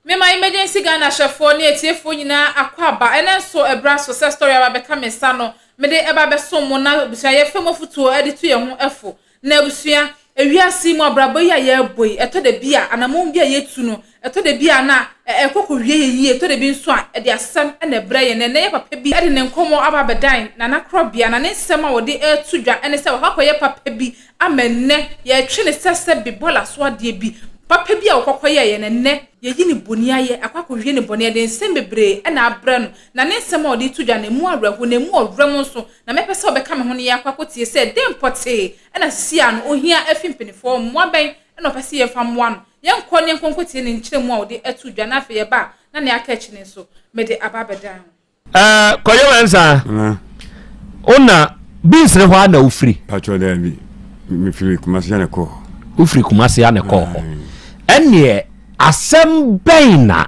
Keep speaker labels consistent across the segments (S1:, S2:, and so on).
S1: Mema Emergency Ghana hwɛfoɔ ne atiefoɔ nyinaa akwaaba. Ɛnɛ nso ɛbra so sɛ story aba bɛka me nsa no mede ɛba bɛsom mo na abusua yɛfa mu afotuo de tu yɛn ho fo. Na abusua, ewiase yi mu abrabɔ yi a yɛrebɔ yi, ɛtɔ da bi a anamɔn bi a yɛtu no, ɛtɔ da bi a na ɛkɔ kɔwie yɛ yie, ɛtɔ da bi nso a ɛde asɛm na ɛbrɛ yɛn. Na ɛnnɛ yɛ papa bi de ne nkɔmmɔ aba abɛdan Nana Korɔbea, na ne nsɛm a ɔde reto dwa ne sɛ wakɔ akɔyɛ papa bi ama ɛnnɛ yɛretwe no sɛ sɛbe bɔɔla so adeɛ bi, papa bi a ɔkɔ kɔyɛeɛ no ɛnnɛ yɛyi ne bɔni ayɛ, akɔ akɔwie ne bɔne, yɛde nsɛm bebree na abrɛ no, na ne nsɛm a ɔde reto dwa no ɛmu awerɛho na ɛmu ɔwerɛm nso, na mɛpɛ sɛ ɔbɛka me ho na yɛakɔ akɔtie sɛ dɛn pɔtee na sisi a no ɔhia afi mpaninfoɔ hɔ, mmoa bɛn na ɔpɛ sɛ yɛmfa mmoa no, yɛnkɔ na yɛnkɔ nkɔtie ne nkyerɛmu a ɔde ato dwa na afei yɛba a na nea aka akyi no nso mede aba abɛdan ho.
S2: Ɛɛ Kwadwo Mensah, wo na Binsere hɔ a na wofiri?
S3: Patrɔ daabi, mefiri Kumasi a na ɛkɔɔ hɔ.
S2: Wofiri Kumasi a na ɛkɔɔ hɔ. Ɛnneɛ asɛm bɛn na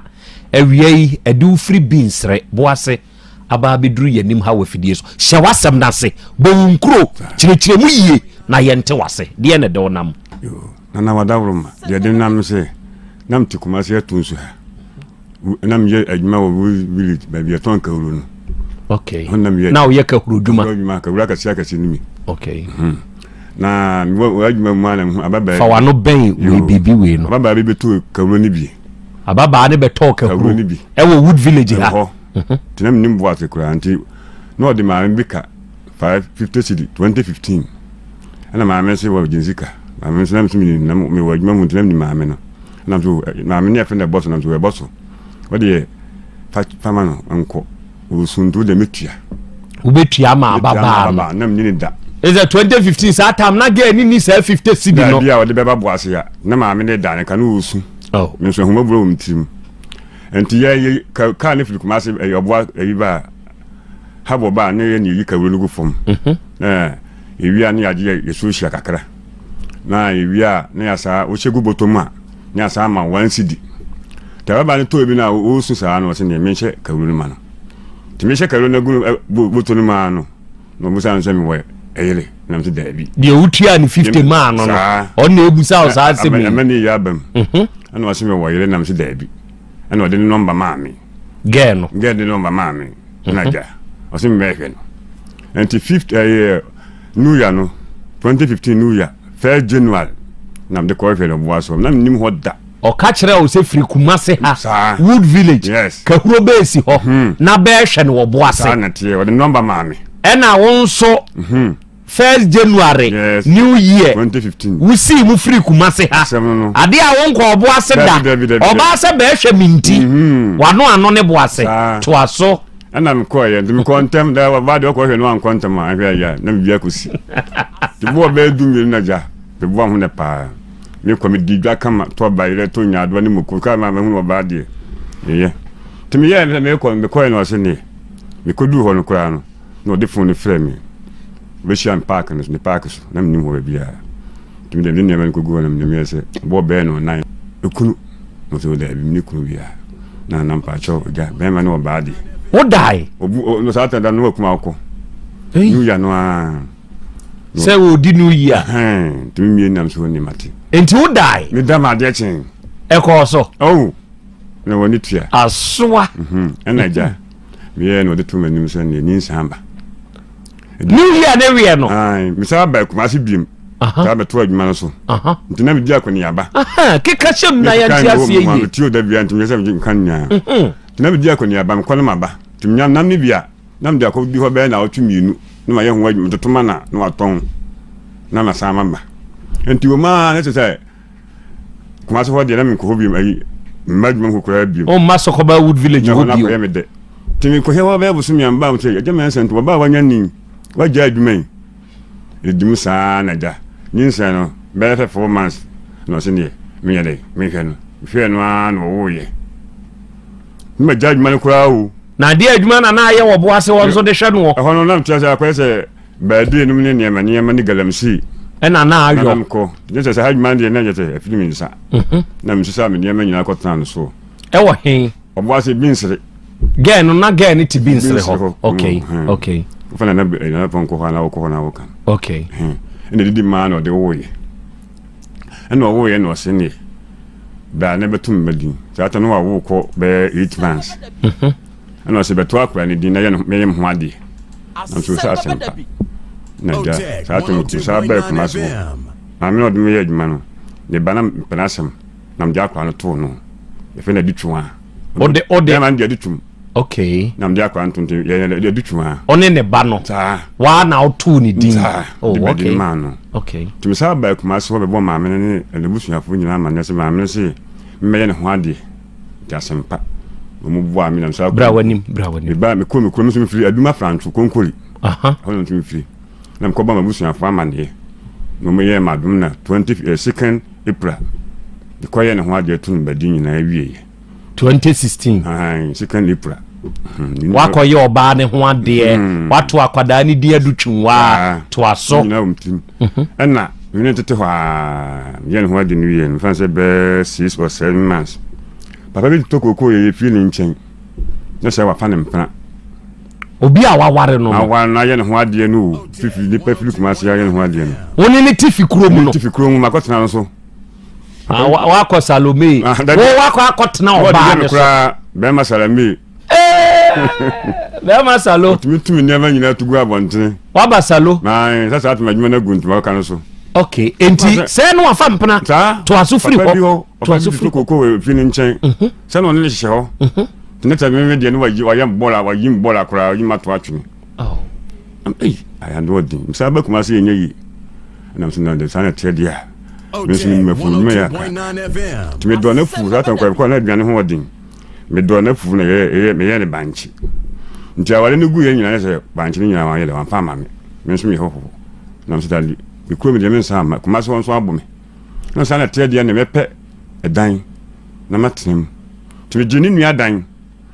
S2: awia yi ɛde wo firi Binsere Boase aba abɛduru yɛn anim ha wɔ afidie so? Hyɛ w'asɛm no ase, bɔ wo nkuro, kyerɛkyerɛ mu yie na yɛnte w'ase. Deɛ na ɛde wo nam?
S3: Nana Wadaworoma, deɛ ɛde nam no sɛ, na mete Kumasi ato nsu ha. na meyɛ adwuma wɔ village baabi yɛtɔn kahuro no.
S2: Okay. Hɔ na meyɛ. Na woyɛ kahuro dwuma.
S3: Kahuro dwuma kahuro akɛse akɛse no mi.
S2: Okay. Hmm.
S3: Na mewɔ adwuma mu a na mehu ababaa.
S2: Fa w'ano bɛn wei biribi wei no.
S3: Ababaa bi bɛtɔ kahuro no bi.
S2: Ababaa no bɛtɔɔ kahuro no bi. Ɛwɔ Wood Village ha.
S3: Ɛwɔ hɔ. Mhm. Nti na menim boase koraa nti na ɔde maame bi ka 550 cedi 2015 ɛna maame se wɔ gyensika maame nso na mesɛ menim na mewɔ adwuma mu nti na menim maame no. Nam so maame ne afei na ɛbɔ so nam so ɛbɔ so wɔde fa fama no nkɔ osu nti wode metua.
S2: Wobɛtua ma ababaa no
S3: nam nyini da.
S2: Ɛsɛ 2015 saa tam na gɛɛ ne ni saa 50 cedi no.
S3: Bi a wɔde bɛba bo ase a na maame ne da ne ka no osu. Oh. Me nso ahoma buro wɔ me tirim. Nti yɛ yɛ kaa ne firi Kumasi ɛyɛ ɔboa ɛyi ba habɔ ba ne yɛ ne yi kawuro no gu fam. Mhm. Na ewia ne yɛagye yɛ so hyia kakra. Na ewie a na yɛasaa wohyɛ gu bɔtɔ mu a na yɛasaa ama one cedi. Nti ababaa no tɔɔ bi no a ɔresu saa no ɔse neɛ menhyɛ kawuro no ma no. Nti mehyɛ kawuro no agu bɔtɔ no mu ara no na ɔbusaa no sɛ mewɔ ɛyere na mese daabi.
S2: Deɛ wotuaa no 50 maa no no ɔno na ɛbusa wo saa asɛm yi.
S3: Ama ne yɛ aba mu. Mhm. Ɛna ɔse mewɔ yere na mese daabi. Ɛna ɔde ne nɔmba maa me.
S2: Gɛɛ no.
S3: Gɛɛ de nɔmba maa me. Ɛna mhm. gya ɔse mebɛhwɛ no. Nti fifth ɛyɛ New Year no, 2015 New Year, first January na mede kɔhwehwɛ no ɔboa so. Na menim hɔ da.
S2: Ɔka kyerɛ wo sɛ firi Kumase ha, Wood Village,
S3: yes.
S2: Kahuro bɛɛsi hɔ hmm. na bɛɛhwɛ no wɔ Boase.
S3: Saa na teɛ, ɔde nɔmba maa me.
S2: Ɛna wo nso hmm. first January,
S3: yes.
S2: New Year,
S3: 2015.
S2: Wosii mu firi Kumase ha. Adeɛ a wonkɔ Ɔboase da. Ɔbaa sɛ bɛɛhwɛ me nti, hmm. wano ano ne Boase. Toa so.
S3: Ɛna mekɔeɛ nti mekɔɔ ntɛm da ɔbaa deɛ ɔkɔhwɛ no ankɔ ntɛm a ɛhwɛ ayɛ a na biribi akɔsi nti boɔ bɛyɛ 12 na gya meboa ho nɛ paa mekɔ medi dwa kama tɔ bayerɛ tɔ nyaadoa ne moko kaa ma mahunu ɔbaa deɛ meyɛ nti meyɛɛ sɛ mekɔ mekɔɛ no ɔse neɛ mekɔduu hɔ no koraa no na ɔde fon no frɛ me ɔbɛhyia me paake no so ne paake so na menim hɔ baabiara Nti mede me nneɛma no kɔgu hɔ na menim yɛ sɛ bɔɔ bɛyɛ no nan ekunu na ɔsɛ daabi mene kunu biara na na mpakyɛw agya bɛrima ne ɔbaa deɛ.
S2: Wodae?
S3: Obu no saa tada no wakum akɔ. New year no ara.
S2: Sɛ wɔdi new year.
S3: Nti me mie nam so ne mate.
S2: Nti wodae?
S3: Meda ma adeɛ kyee.
S2: Ɛkɔɔ so?
S3: Oh, na wɔne tua.
S2: Asoa.
S3: Ɛna agya meyɛɛ na ɔde to m'anim sɛ neɛ nyinsɛn aba.
S2: New year ne weɛ no.
S3: Mesan ba Kumasi biem. Saa bɛto adwuma no so. Nti na medi akɔneaba.
S2: Keka hyɛ mu na yɛnte aseɛ yie.
S3: Metie o da bia nti meyɛ sɛ nka no nyinaa. Mhm. Nti na medi akɔneaba mekɔ no maba. Nti menya nam no bi a na mede akɔdi hɔ bɛyɛ naawɔtwe mmienu na mayɛ ho adwuma metoto ma na na watɔn na masan maba. Nti wɔ mu ara na kyerɛ sɛ Kumasi hɔ deɛ na menkɔ hɔ biom ayi mma adwuma mu hɔ koraa biom.
S2: Ɔmma Sɔkɔba Wood Village hɔ bio.
S3: Na hɔ me dɛ. Nti mekɔhwɛ hɔ bɛyɛ bosome a mbaa mu sɛ agya Mensah nti wɔbaa wanya ni wagya adwuma yi. Ɛdi mu saa na agya nyinsɛn no bɛyɛ sɛ 4 months na ɔse neɛ menyɛ dɛ mehwɛ no. Mehwɛɛ no ara na ɔwoeɛ. Ne magya adwuma no koraa o.
S2: Na adeɛ adwuma na na ayɛ wɔ boase hɔ nso de hwɛ noɔ.
S3: Ɛhɔ no na mekyerɛ sɛ akɔyɛ sɛ baadie nom ne nneɛma nneɛma ne galamsey.
S2: Ɛna na ayɔ.
S3: Na mekɔ. Nyɛ sɛ sɛ ha adwuma no deɛ na nyɛ sɛ afiri me nsa. Mhm. Na mesesa me nneɛma nyinaa kɔtena no soɔ.
S2: Ɛwɔ he?
S3: Ɔboase Binsere.
S2: Gɛɛ no na gɛɛ no te Binsere hɔ. Okay, mm, okay.
S3: Wofa na na na pɔnkɔ hɔ na wokɔ hɔ na woka.
S2: Okay.
S3: Ɛna didi maa na ɔde woeɛ. Ɛna ɔwoeɛ na ɔse neɛ. Bra na bɛto me ba din. Saa ta no wawo kɔ bɛyɛ 8 months. Ɛna ɔsɛ bɛto akora ne din na yɛ no mɛyɛ me ho adeɛ. Na nso sɛ asɛmpa. Na gya saa ta no saa bɛɛ Kumase hɔ. Maame na ɔde me yɛ adwuma no, ne ba na mpɛ n'asɛm na mede akora no too no. Yɛfrɛ no Adutwum.
S2: Ɔde
S3: Bɛrima no de Adutwum. Na mede akora no to nti yɛ Adutwum a.
S2: Ɔne ne ba no.
S3: Saa.
S2: Waa na ɔtoo ne din.
S3: Saa.
S2: Oh,
S3: de bɛdi
S2: okay.
S3: maa no. Nti mesan baa Kumase hɔ bɛbɔ maame no ne n'abusuafoɔ nyinaa amanneɛ sɛ maame no se memmɛyɛ ne ho adeɛ. Nti asɛmpa. Wɔn boaa me na mesan
S2: Bra w'anim, bra w'anim.
S3: Meba mekɔ me kurom nso mefiri Adum Afrantwo Konkori. Ɛhɔ na nso mefiri. Na mekɔbɔ m'abusuafoɔ amanneɛ. Na wɔn yɛɛ m'adom na 22nd April mekɔyɛɛ ne ho adeɛ to no badi nyinaa wieɛ.
S2: 2016.
S3: Ahan, 2nd April.
S2: Wakɔyɛ ɔbaa ne ho adeɛ, wato akwadaa ne din Adutwum waa, toa so.
S3: Nyinaa wɔ me tirim. Ɛna mene tete hɔ a meyɛ ne ho ade no wie no, mfa sɛ bɛɛ 6 or 7 months. Papa bi tɔ kookoo yɛ fie ne nkyɛn. Na sɛ wafa ne mpena.
S2: Obi a waware no no.
S3: Aware no ayɛ ne ho adeɛ no o. Fifi nipa firi Kumase ayɛ ne ho adeɛ no.
S2: Wo ne ne te fi kurom no.
S3: Te fi kurom mu makɔtena no so.
S2: Ah, wakɔ Salome.
S3: Ah, dabi.
S2: Wo wakɔ akɔtena
S3: Wɔde
S2: ɔbaa
S3: yɛ me
S2: ne so.
S3: koraa bɛrima Salome.
S2: Bɛrima Salo.
S3: Ɔtumi tumi nneɛma nyinaa to gu abɔntene.
S2: Waba Salo.
S3: Na sɛ saa tuma adwuma no agu ntoma ka no so.
S2: Okay, enti sɛ no wafa mpena.
S3: Saa.
S2: Toa so firi
S3: Papa bi
S2: hɔ.
S3: hɔ.
S2: Toa
S3: Papa
S2: so
S3: bi
S2: firi
S3: to koko wɔ fi ne nkyɛn. Sɛ na ɔne ne hyehyɛ hɔ. Nti ne sɛ meme deɛ no wayi wayɛ bɔɔla wayi m bɔɔla koraa wayi m ato atwene.
S2: Oh.
S3: Ei, ayando ɔden. Mesan ba Kumase yɛ nyɛ yie. Ɛnam sɛ na de saa na ɛteɛ deɛ a. Me nso menim afuo nnwuma yɛ aka. Nti medɔɔ n'afuo saa tam kɔ na aduane ho ɔden. Medɔɔ n'afuo na yɛyɛ meyɛ ne bankye. Nti aware no gu yɛ nyinaa sɛ bankye no nyinaa wanyɛ dɛ wamfa ama me. Me nso meyɛ hɔhoɔ. Nam sɛ dade me kurom deɛ mensa amma. Kumase hɔ nso abo me. Na saa na ɛteɛ deɛ ne mɛpɛ ɛdan na matena mu. Nti megye ne nua dan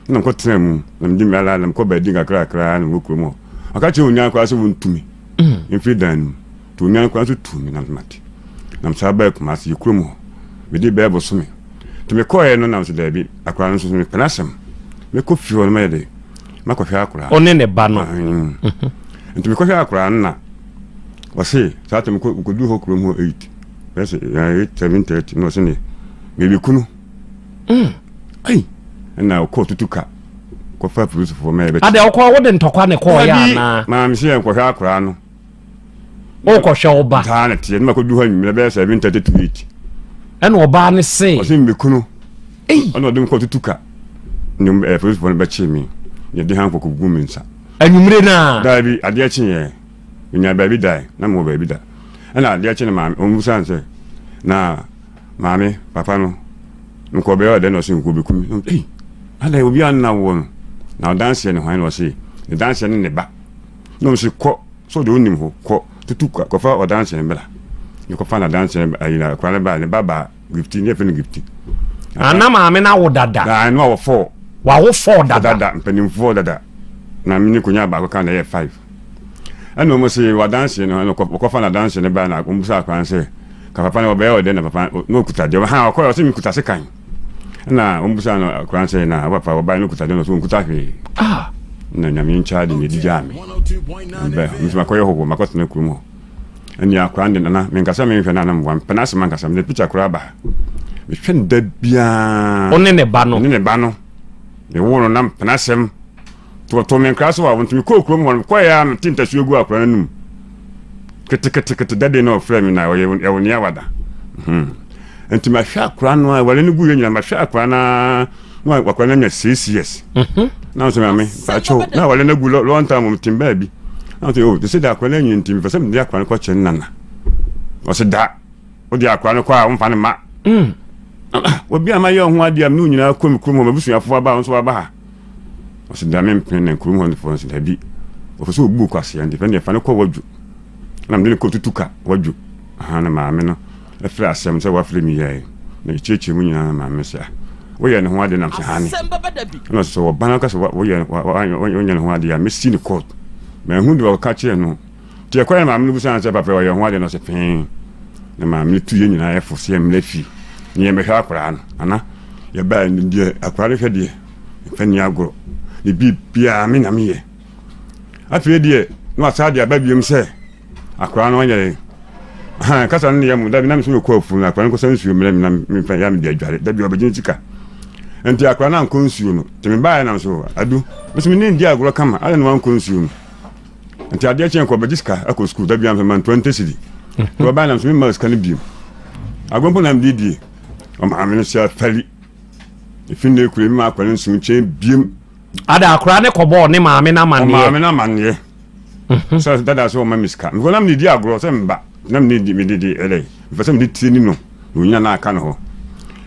S3: na mekɔtena mu na mede me ala na mekɔ baabi nkakrakra na mewɔ kurom hɔ. Ɔka kyerɛ onua no koraa sɛ wɔntu me mfiri dan no mu. Nti onua no koraa nso tuu me na mate. Na mesan baa Kumase yɛ kurom hɔ. Mede bɛyɛ bosome. Nti mekɔeɛ no nam sɛ daabi akwaraa no nso so mepɛ n'asɛm. Mekɔ fie hɔ no mɛyɛ de makɔhwɛ akwaraa.
S2: Ɔne ne ba no.
S3: Nti mekɔhwɛ akwaraa no na ɔse saa tɛm mekɔduru hɔ kurom hɔ 8 bɛyɛ sɛ 8 7:30 na ɔse ne mebɛku no. Ai ɛna ɔkɔɔ tutu ka kɔfa polisifoɔ ma yɛbɛkye.
S2: Ade ɔkɔ wode ntɔkwa ne kɔɔ yɛ anaa?
S3: Maame sɛ yɛnkɔhwɛ akwaraa no.
S2: Wokɔhwɛ wo ba.
S3: Saa na teɛ ne makɔdu hɔ anwummerɛ bɛyɛ 7:30 to 8.
S2: Ɛna ɔbaa ne se.
S3: Ɔse mebɛku no. Ɛna ɔde me kɔɔ tutu ka ne polisifoɔ no bɛkyee me. Yɛde hankɔ kɔgu me nsa.
S2: Anwummerɛ no a.
S3: Daabi adeɛ kyeeɛ. Menya baabi dae na mewɔ baabi da. Ɛna adeɛ kye no maame ɔmmusaa no sɛ na maame papa no nkɔ bɛyɛ ɔdɛ na ɔse nkɔ bɛku me. Ei adɛn obi a nna woɔ no na ɔdanseɛ ne hwan na ɔse ne danseɛ ne ne ba na ɔmo se kɔ sɛ ɔde onim hɔ kɔ tutu kɔfa ɔdanseɛ no bra ne kɔfa n'adanseɛ no ayi na akora no ba ne ba baa Gifti ne yɛfrɛ no Gifti.
S2: Ana maame no awo dada.
S3: Na ɛno awɔ four.
S2: Wawo four dada.
S3: Dada mpanimfoɔ dada na me ne konya baako ka na ɛyɛ five. Ɛna wɔn se wadanseɛ no ɛna wɔkɔfa n'adanseɛ no baa na wɔn bisa akora no sɛ ka papa no wɔbɛyɛ ɔdɛ na papa na ɔkuta deɛ ha ɔkɔ ɔsɛ mekuta sekan ɛna wɔn bisa no akora no sɛ na papa wɔbaa no ɔkuta deɛ na ɔsɛ ɔnkuta hwee.
S2: Ah.
S3: Na Nyame nkyɛn de na ɛdi gyaa me. Mbɛ nso makɔyɛ hɔhoɔ makɔtena kurom hɔ. Ɛnni akora no de nana menkasa menhwɛ no anam mboa mepɛ n'asɛm ankasa mede picture koraa ba ha mehwɛ no da biara.
S2: Wo ne ne ba no.
S3: Ne ne ba no mewoo no na mepɛ n'asɛm nti wɔtoo me nkra so a nti mekɔɔ kurom hɔ no mekɔɛ a mete ntasuo gu akora no anum keteketekete dade na ɔfrɛ me na ɔyɛ ɛwɔ nea wada hmm. Nti mahwɛ akora no a awale no gu yɛ nyina mahwɛ akora no a na akora no anya 6 years na sɛ maame mpakyɛw na awale no agu long time mo tem baabi na sɛ o te sɛ de akora no anyi nti mepɛ sɛ mede akora no kɔkyɛ ne nana. Ɔsɛ da wode akora no kɔ a womfa no ma obi a mayɛ ho adeɛ a mene nyinaa kɔ me kurom hɔ mabusuafoɔ aba wo nso waba ha. Ɔsɛ da mempene na kurom hɔ nofoɔ no sɛ dabi ɔpɛ sɛ ɔbu kwaseɛ nti fɛ deɛ fa no kɔ wadwo na mede no kɔ tutu ka wadwo aha na maame no ɛfrɛ asɛm sɛ wafrɛ mi yɛe na yɛkyerɛkyerɛ mu nyinaa na maame sɛ ah woyɛ ne ho ade nam sɛ hane ɛna sɛ wɔba no ka sɛ woyɛ wonyɛ ne ho ade a mɛsi ne court mahu deɛ ɔka kyerɛ no nti ɛkɔyɛ maame no busa sɛ papa ɔyɛ ho ade no ɔsɛ pɛn na maame no tu yɛ nyinaa yɛfo sɛ yɛmmrɛ fie ne yɛmmɛhwɛ akwaraa no ana yɛbaa deɛ akwaraa no hwɛ deɛ mfa ni agorɔ ne biribiaa me na meyɛ. Afei deɛ na wasa de aba biom sɛ akwaraa no ɔnyɛ. Han kasa no ne yɛ mo dabi na me so mekɔ afuo no akora no kɔsa nsuo mmerɛ me na mefa ya mede adware dabi ɔbɛgye ne sika nti akora no ankɔ nsuo no nti mebaeɛ nam so adu me so me ne ndi agorɔ kama adɛn na wankɔ nsuo no nti adeɛ kyeɛ nkɔ ɔbɛgye sika akɔ sukuu dabi amfa ma 20 cedi nti ɔbaeɛ nam so memma sika no bio agorɔ mpo na mede die ɔmaame no sɛ afali ɛfi nnɛ kure mema akora no nsuo nkyɛn biem
S2: Ada akora ne kɔbɔɔ ne maame no amanneɛ.
S3: Ɔmaame no amanneɛ. Mhm. Sɛ dada sɛ ɔma me sika. Mekɔ na mede di agorɔ sɛ mba. Na mede di mede di ɛdɛ. Mepɛ sɛ mede tie ni no. Na onya na aka ne hɔ.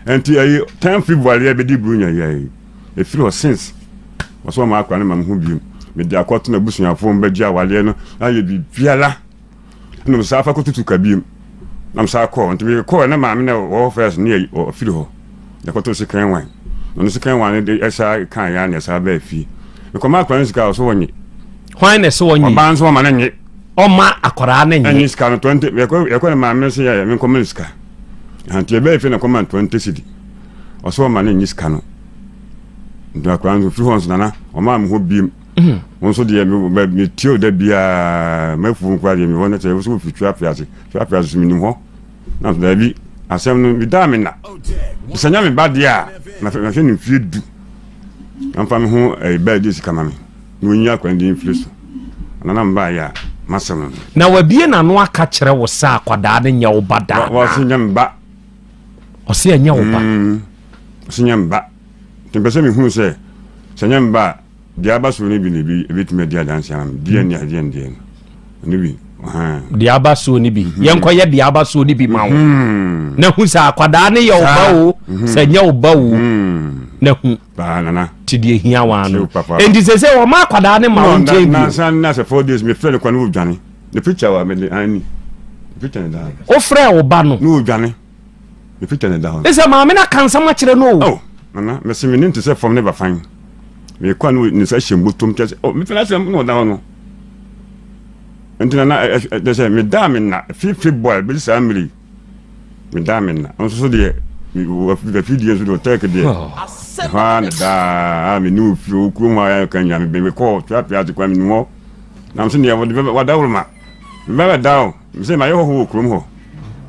S3: Nti ɛyi 10 February yɛ bɛdi buronya yi ayi. Ɛfiri hɔ since. Ɔsɛ ɔma akora no ma me ho biem. Mede akɔto n'abusuafoɔ mbɛgye awadeɛ no ayɛ biribiara. Ɛna mesan fa kɔtutu ka biem. Na mesan kɔɔ. Nti mekɔɔ na maame na ɔwɔ first ne ɔfiri hɔ. Yɛkɔtoo second one. Na ɔno second one no de ɛsa kaa yɛ na ɛsa baa fie. Mekɔma akwadaa no sika a ɔsɛ wɔnye.
S2: Hwan na ɛsɛ wɔnye?
S3: Ɔbaa nso ɔma no nye.
S2: Ɔma akwadaa no nye.
S3: Ɛnye sika no 20 yɛkɔ yɛkɔ ne maame no sɛ yɛ menkɔma no sika. Nti yɛbaa fie na kɔma no 20 cedi. Ɔsɛ ɔma no nye sika no. Nti akwadaa no firi hɔ nso nana ɔmaa me hɔ biem. Wo nso deɛ metie wo da biara m'afuo nkoa deɛ mewɔ no sɛ wo sɛ wofiri Tweape ase Tweape ase so menim hɔ na daabi asɛm no medaa me nna sɛ nya me ba deɛ a mahwɛ no mfie du amfa me ho baa di sika ma me na ɔnyi akwa no mfiri so na na mbaeɛ a masɛm no
S2: na wabie n'ano aka kyerɛ wo sɛ akwadaa no nyɛ wo ba daa
S3: wɔse nyɛ me ba
S2: ɔse ɛnyɛ wo ba
S3: ɔse nyɛ me ba nti mpɛ sɛ mehunu sɛ sɛ nyɛ me ba a Deɛ aba soɔ no bi na ebi ebetumi adi adanse ama me. Deɛ ne adeɛ ne deɛ no. Ɛno bi. Ɔhan.
S2: Deɛ aba soɔ no bi. Mhm. Yɛnkɔyɛ deɛ aba soɔ no bi ma wo. Mhm. Na hu sɛ akwadaa no yɛ wo ba o, mhm. sɛ nyɛ wo ba o. Na hu.
S3: Paa nana.
S2: Ti deɛ hia wa no. Enti sɛ sɛ wɔn akwadaa no ma wo nkyɛn
S3: bi. Nansa na sɛ 4 days me frɛ no kwan no dwane. Ne picture wa me de ani. Ne picture ne da.
S2: Wo frɛ wo ba no.
S3: No dwane. Ne picture na ɛda hɔ.
S2: Ɛsɛ maame no aka nsɛm akyerɛ no o.
S3: Oh, nana, mese me nim te sɛ fam ne bafan. Mekɔ a ne nsa hyɛ mbotom kyɛ sɛ, oh, mefɛ n'asɛm na ɔda hɔ no. Nti nana, ɛkyɛ sɛ medaa me nna, fi February bɛsi saa mmere yi, medaa me nna. Nso so deɛ, afidie nso deɛ, ɔtɛk deɛ, ɛhɔ ara na daa, me ne ofie, wɔ kurom hɔ a yɛka nyina, mekɔɔ twapea ase kwan, menim hɔ. Na mese deɛ, wɔde bɛba, wɔdaworo ma, mebɛbɛda o. Mesɛ mayɛ hɔho wɔ kurom hɔ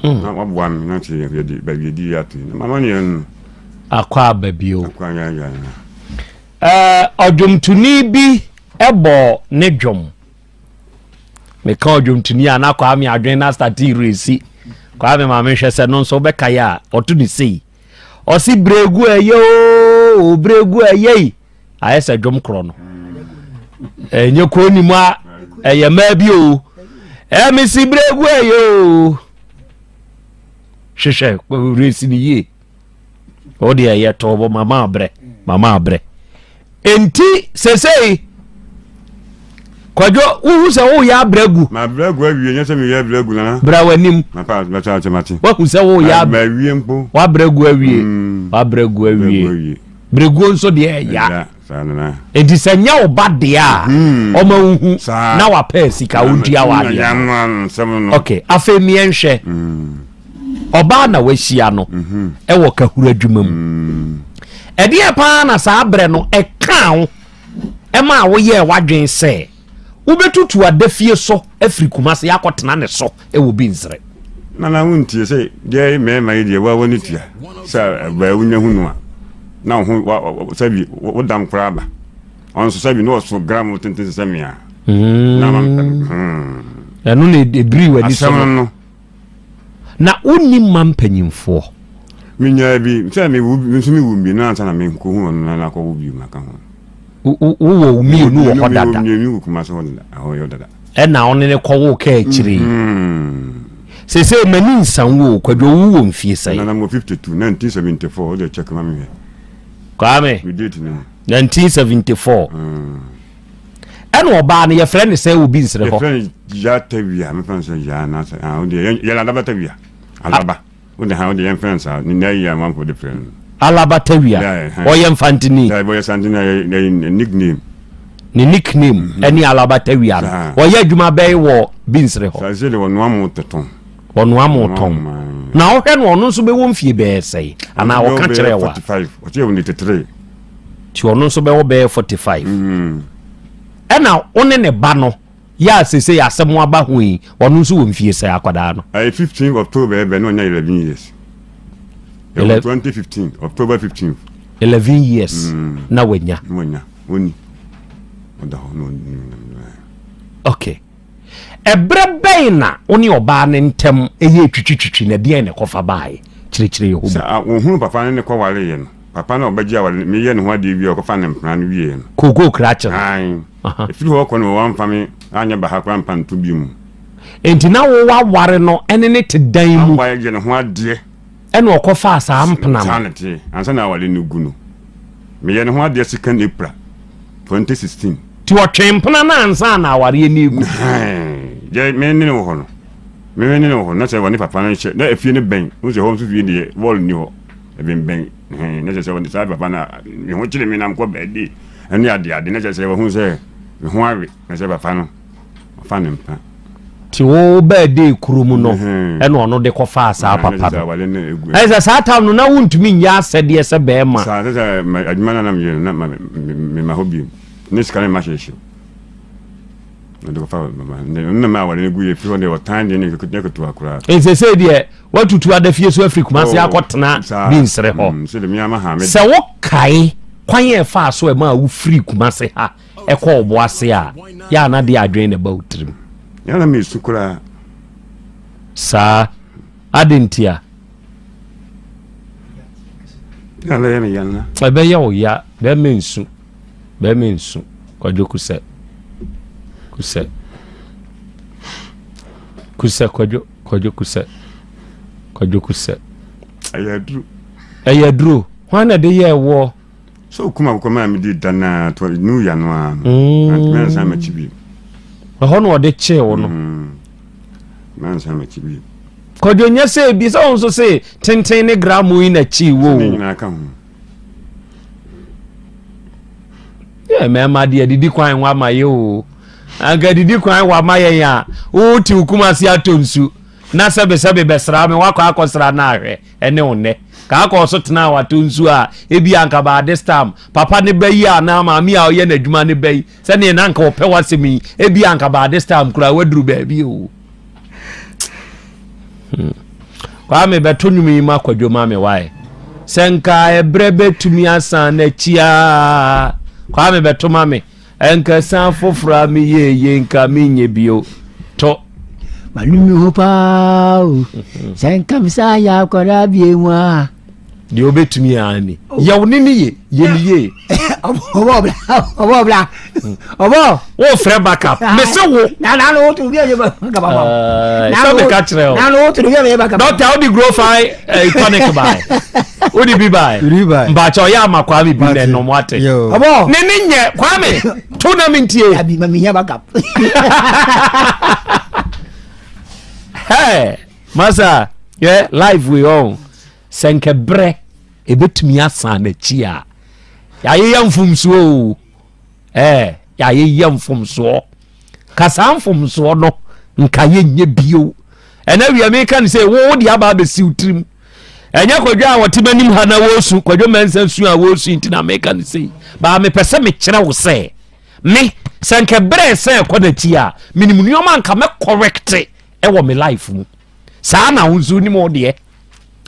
S3: hmm. na waboa me na kyerɛ yɛde baabi yɛdi yɛ ato na mama neɛ no
S2: akɔ aba bio
S3: akɔ ayaya
S2: ɔdwomtoni bi bɔ ne dwom meka ɔdwomtoni a na Kwame adwene na starte resi Kwame maame hwɛ sɛ no nso wobɛkae a ɔto ne sei ɔse bregu ɛyɛ o bregu ɛyɛ yi ayɛ sɛ dwom korɔ no ɛnyɛ kuro ni mu a ɛyɛ mmaa bi o ɛmesi berɛ gu ɛyɛ o hwehwɛ resi ne yie o deɛ ɛyɛ tɔɔbɔ mama abrɛ mama abrɛ enti sesei kwadwo wohu sɛ woyɛ abrɛ gu
S3: mabrɛ gu awie nyɛ sɛ meyɛ abrɛ gu nana
S2: bra w'anim
S3: woahu
S2: sɛ woyɛ
S3: abrɛ mpo
S2: wabrɛ gu awie mm. wabrɛ gu awie Berɛguo nso deɛ ɛya. Enti sɛ nyɛ wo ba deɛ a, mhm. ɔma wohu na wapɛ sika wontua w'adeɛ. Ok, afei meɛnhwɛ. Mm. Ɔbaa na wahyia no mhm. ɛwɔ kahuru adwuma mu. Mm. Ɛdeɛ paa na saa berɛ no ɛkaa wo ɛma woyɛɛ w'adwen sɛ Wobɛtutu adafie so afiri Kumase akɔtena ne so wɔ Binsere.
S3: Nana wontie sɛ deɛ mmarima yi deɛ wa w'ani tua sɛ ɛbɛɛ wonya hu no a na wo ho wa sɛbi wo dam koraa ba ɔno nso sɛbi na ɔso gram tenten sɛ mea na ma
S2: hmm. Ɛno na ɛbiri w'ani so no.
S3: Asɛm no.
S2: Na wonni mma mpanyimfoɔ?
S3: Menyaa bi, sɛ mewu, me nso mewu mmienu ansa na menkɔhu ɔno na nakɔwo bio maka ho.
S2: Wowɔ mmienu wɔ hɔ dada?
S3: Mmienu wɔ Kumasi hɔ dada, ɛhɔ yɛ dada.
S2: Ɛna ɔne ne kɔwo kaa akyire yi.
S3: Mm-hmm.
S2: Sese m'ani nsan wo Kwadwo wo wɔ mfie sɛn?
S3: Nana mo 52, 1974, wode check ma me hwɛ.
S2: Kwame.
S3: Me date no.
S2: 1974. Mm. Ɛna ɔbaa no yɛfrɛ no sɛ obi nsere hɔ.
S3: Yɛfrɛ no Yaa Tawia, mefa no sɛ Yaa anaasɛ ah wo deɛ yɛ Alaba Tawia, Alaba wo de ha wo deɛ yɛmfrɛ no saa ne nna yi a amanfoɔ de frɛ no.
S2: Alaba Tawia, ɔyɛ Mfantini.
S3: Daabi ɔyɛ Santini ɛyɛ ne nickname.
S2: Ne nickname mhm. ɛne Alaba Tawia no. Ɔyɛ adwuma bɛn wɔ Binsere hɔ?
S3: Saa sɛ de ɔnoa mo tɔtɔn.
S2: Ɔnoa mo tɔn. Na ɔhwɛ no ɔno nso bɛwɔ mfie bɛyɛ sɛn anaa ɔka kyerɛ wa?
S3: 45, ɔkyerɛ wɔ ne tetere.
S2: Nti ɔno nso bɛwɔ bɛyɛ 45.
S3: Mm.
S2: Ɛna wo ne ne ba no. Yɛ a seesei asɛm aba ho yi, ɔno nso wɔ mfie sɛn, akwadaa no?
S3: Ɛyɛ 15 October ɛbɛ na ɔnya 11 years. Ɛwɔ 2015 October 15.
S2: 11 years mm. na wanya.
S3: Na wanya, wɔni. Ɔda hɔ na ɔni.
S2: Okay. Ɛberɛ bɛn na wo ne ɔbaa no ntam ɛyɛ twitwitwitwi na deɛn na ɛkɔfa baeɛ? Kyerɛkyerɛ yɛ hɔ mu.
S3: Sɛ wɔhunu papa no ne kɔwareeɛ no, papa no a ɔbɛgye aware no, meyɛ ne ho adeɛ wie a ɔkɔfa ne mpena no wieɛ no.
S2: Kookoo krakye no.
S3: Ae. Ɛfiri hɔ kɔ no wɔamfa me anyɛ baha koraa mpa nto bio mu.
S2: Enti na wo waware no ne ne te dan mu.
S3: Aware yɛ ne ho adeɛ.
S2: Ɛna ɔkɔfaa saa mpena no.
S3: Saa na ɛteɛ. Ansa na aware no gu no, meyɛ ne ho adeɛ second April 2016.
S2: Nti ɔtwee mpena no ansa na awareɛ no regu.
S3: Deɛ me ne no wɔ hɔ no, me ne no wɔ hɔ no, na sɛ wɔne papa no hyɛ, na efie no bɛn, wohu sɛ hɔ nso fie deɛ wɔɔl nni hɔ, ɛbɛnbɛn, na kyerɛ sɛ wɔne saa papa no a, me ho kyere me na mekɔ baabi ɛne adeade, na kyerɛ sɛ wɔhu sɛ me ho awe, na sɛ papa no ɔfa ne mpa.
S2: Nti wo bɛɛdee kuro mu no ɛna ɔno de kɔfaa saa papa no. Ɛyɛ sɛ saa tam no na wontumi nyɛ asɛdeɛ sɛ bɛrima.
S3: Saa sɛ sɛ adwuma no na meyɛ no na mema hɔ bio. Ne sika no mma hyeehyew. Ɔde kɔfa mama. Ne ɔno na ma aware no gu yɛ firi hɔ deɛ ɔtan deɛ ne nyɛ ketewa koraa.
S2: Nsese deɛ watutu ada fie so afiri Kumasi oh, akɔtena Binsere hɔ.
S3: Mm, sɛ deɛ ama ha me.
S2: Sɛ wokae kwan a ɛfaa so ɛma a wofiri Kumasi ha ɛkɔ Ɔboase a, yɛ a na deɛ adwene na ɛba wo tirim.
S3: Yɛ na mesu koraa.
S2: Saa, ade ntia. Ɛbɛyɛ wo ya, bɛrima nsu. Bɛrima nsu. Kwadwo kusɛ. Kusɛ. Kusɛ kwadwo kwadwo kusɛ. Kwadwo kusɛ.
S3: Ɛyɛ aduro.
S2: Ɛyɛ aduro. Hwan na ɛde yɛ ɛwoɔ?
S3: Sɛ okum akokɔ maa mi di da naa to nu ya no ara no. Mm. Antumi ansan m'akyi bio.
S2: Ɛhɔ na ɔde kyee wo no.
S3: Mm. Mansan m'akyi bio.
S2: Kwadwo nyɛ sɛ ebi sɛ wɔn nso se tenten ne gramu yi na kyii wo.
S3: Ne nyinaa ka ho.
S2: Yɛ mmarima deɛ didi kwan wa ma yɛ o. Anka didi kwan wa ma yɛn a wote wo kumase atɔ nsu na sɛbesɛbe bɛsra me wakɔ akɔsra no ahwɛ ɛne wo nnɛ. Ka akɔ so tena watɔ nsu a ebi anka by this time papa ne ba yi anaa maame a ɔyɛ n'adwuma ne ba yi sɛdeɛ na anka ɔpɛ w'asɛm yi ebi anka by this time koraa waduru baabi o. Hmm. Kwame bɛto nnwom yi ma kwadwo ma me wae. Sɛ nka ɛberɛ bɛtumi asan n'akyi a Kwame bɛto ma me. Ɛnka san foforɔ a meyɛ ye nka menyɛ bio. To.
S4: Manu mi ho paa o. Sɛ nka me saa yɛ akwadaa bie mu a.
S2: Deɛ wobɛtumi ara ni. Yɛ wo ne ne ye, yɛ ne yie.
S4: Ɔbɔ ɔbla, ɔbɔ ɔbla, ɔbɔ.
S2: Wofrɛ backup, mese wo.
S4: Na na no wotu bi a yɛ backup ama wo.
S2: Sɛ meka kyerɛ o.
S4: Na no wotu bi a yɛ backup.
S2: Dɔkta wode grow fine eh, tonic bae. Wode bi bae. Mpakyɛ ɔyɛ ama Kwame bi na ɛnɔm wate.
S4: Ɔbɔ.
S2: Ne ne nyɛ Kwame to na mentie.
S4: Abi ma mehia backup.
S2: Hey, masa, yeah, life we on. Sɛ nka berɛ ɛbɛtumi asan n'akyi a, yɛayeyɛ mfomsoɔ o, ɛɛ yɛayeyɛ mfomsoɔ. Ka saa mfomsoɔ no nka yɛnyɛ bio. Ɛnɛ wia meka ne sɛ wo de aba abɛsi wo tirim. Ɛnyɛ kwadwo a wɔte m'anim ha na wɔresu, kwadwo mɛnsa su a wɔresu nti na meka ne sei. Baa mepɛ sɛ mekyerɛ wo sɛ me sɛ nka berɛ sɛ ɛkɔ n'akyi a menim nneɛma nka mɛkɔrɛkte ɛwɔ me life mu. Saa na wo nso wonim wo deɛ.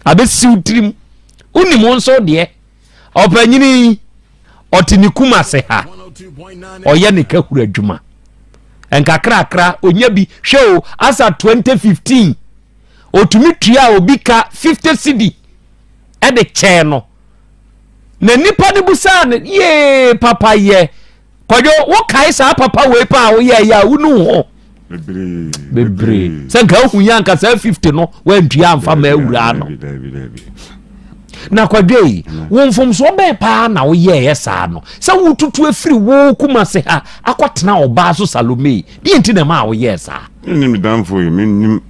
S2: Abɛsi wo tirim. Wonim wo nso deɛ. Ɔpanyini yi, ɔte ne kum ase ha. Ɔyɛ ne kahuru adwuma. Nkakrakra, ɔnya bi. Hwɛ o, asa 2015, ɔtumi tua obi ka 50 cedi ɛde kyɛɛ no. Na nipa no busaa no, yee papa yɛ. Kwadwo, wokae saa papa wei paa a woyɛɛyɛ a wonu ho? Bebree. Sɛ nka wohu yɛ anka saa 50 no woantua amfa ma awuraa no. Na kwadwo yi, wo mfomsoɔ bɛn paa na woyɛɛyɛ saa no? Sɛ wotutu afiri wo Kumase ha akɔtena ɔbaa so Salome, deɛ nti na ɛmaa woyɛɛ saa?
S3: Mennim me damfo yi, mennim.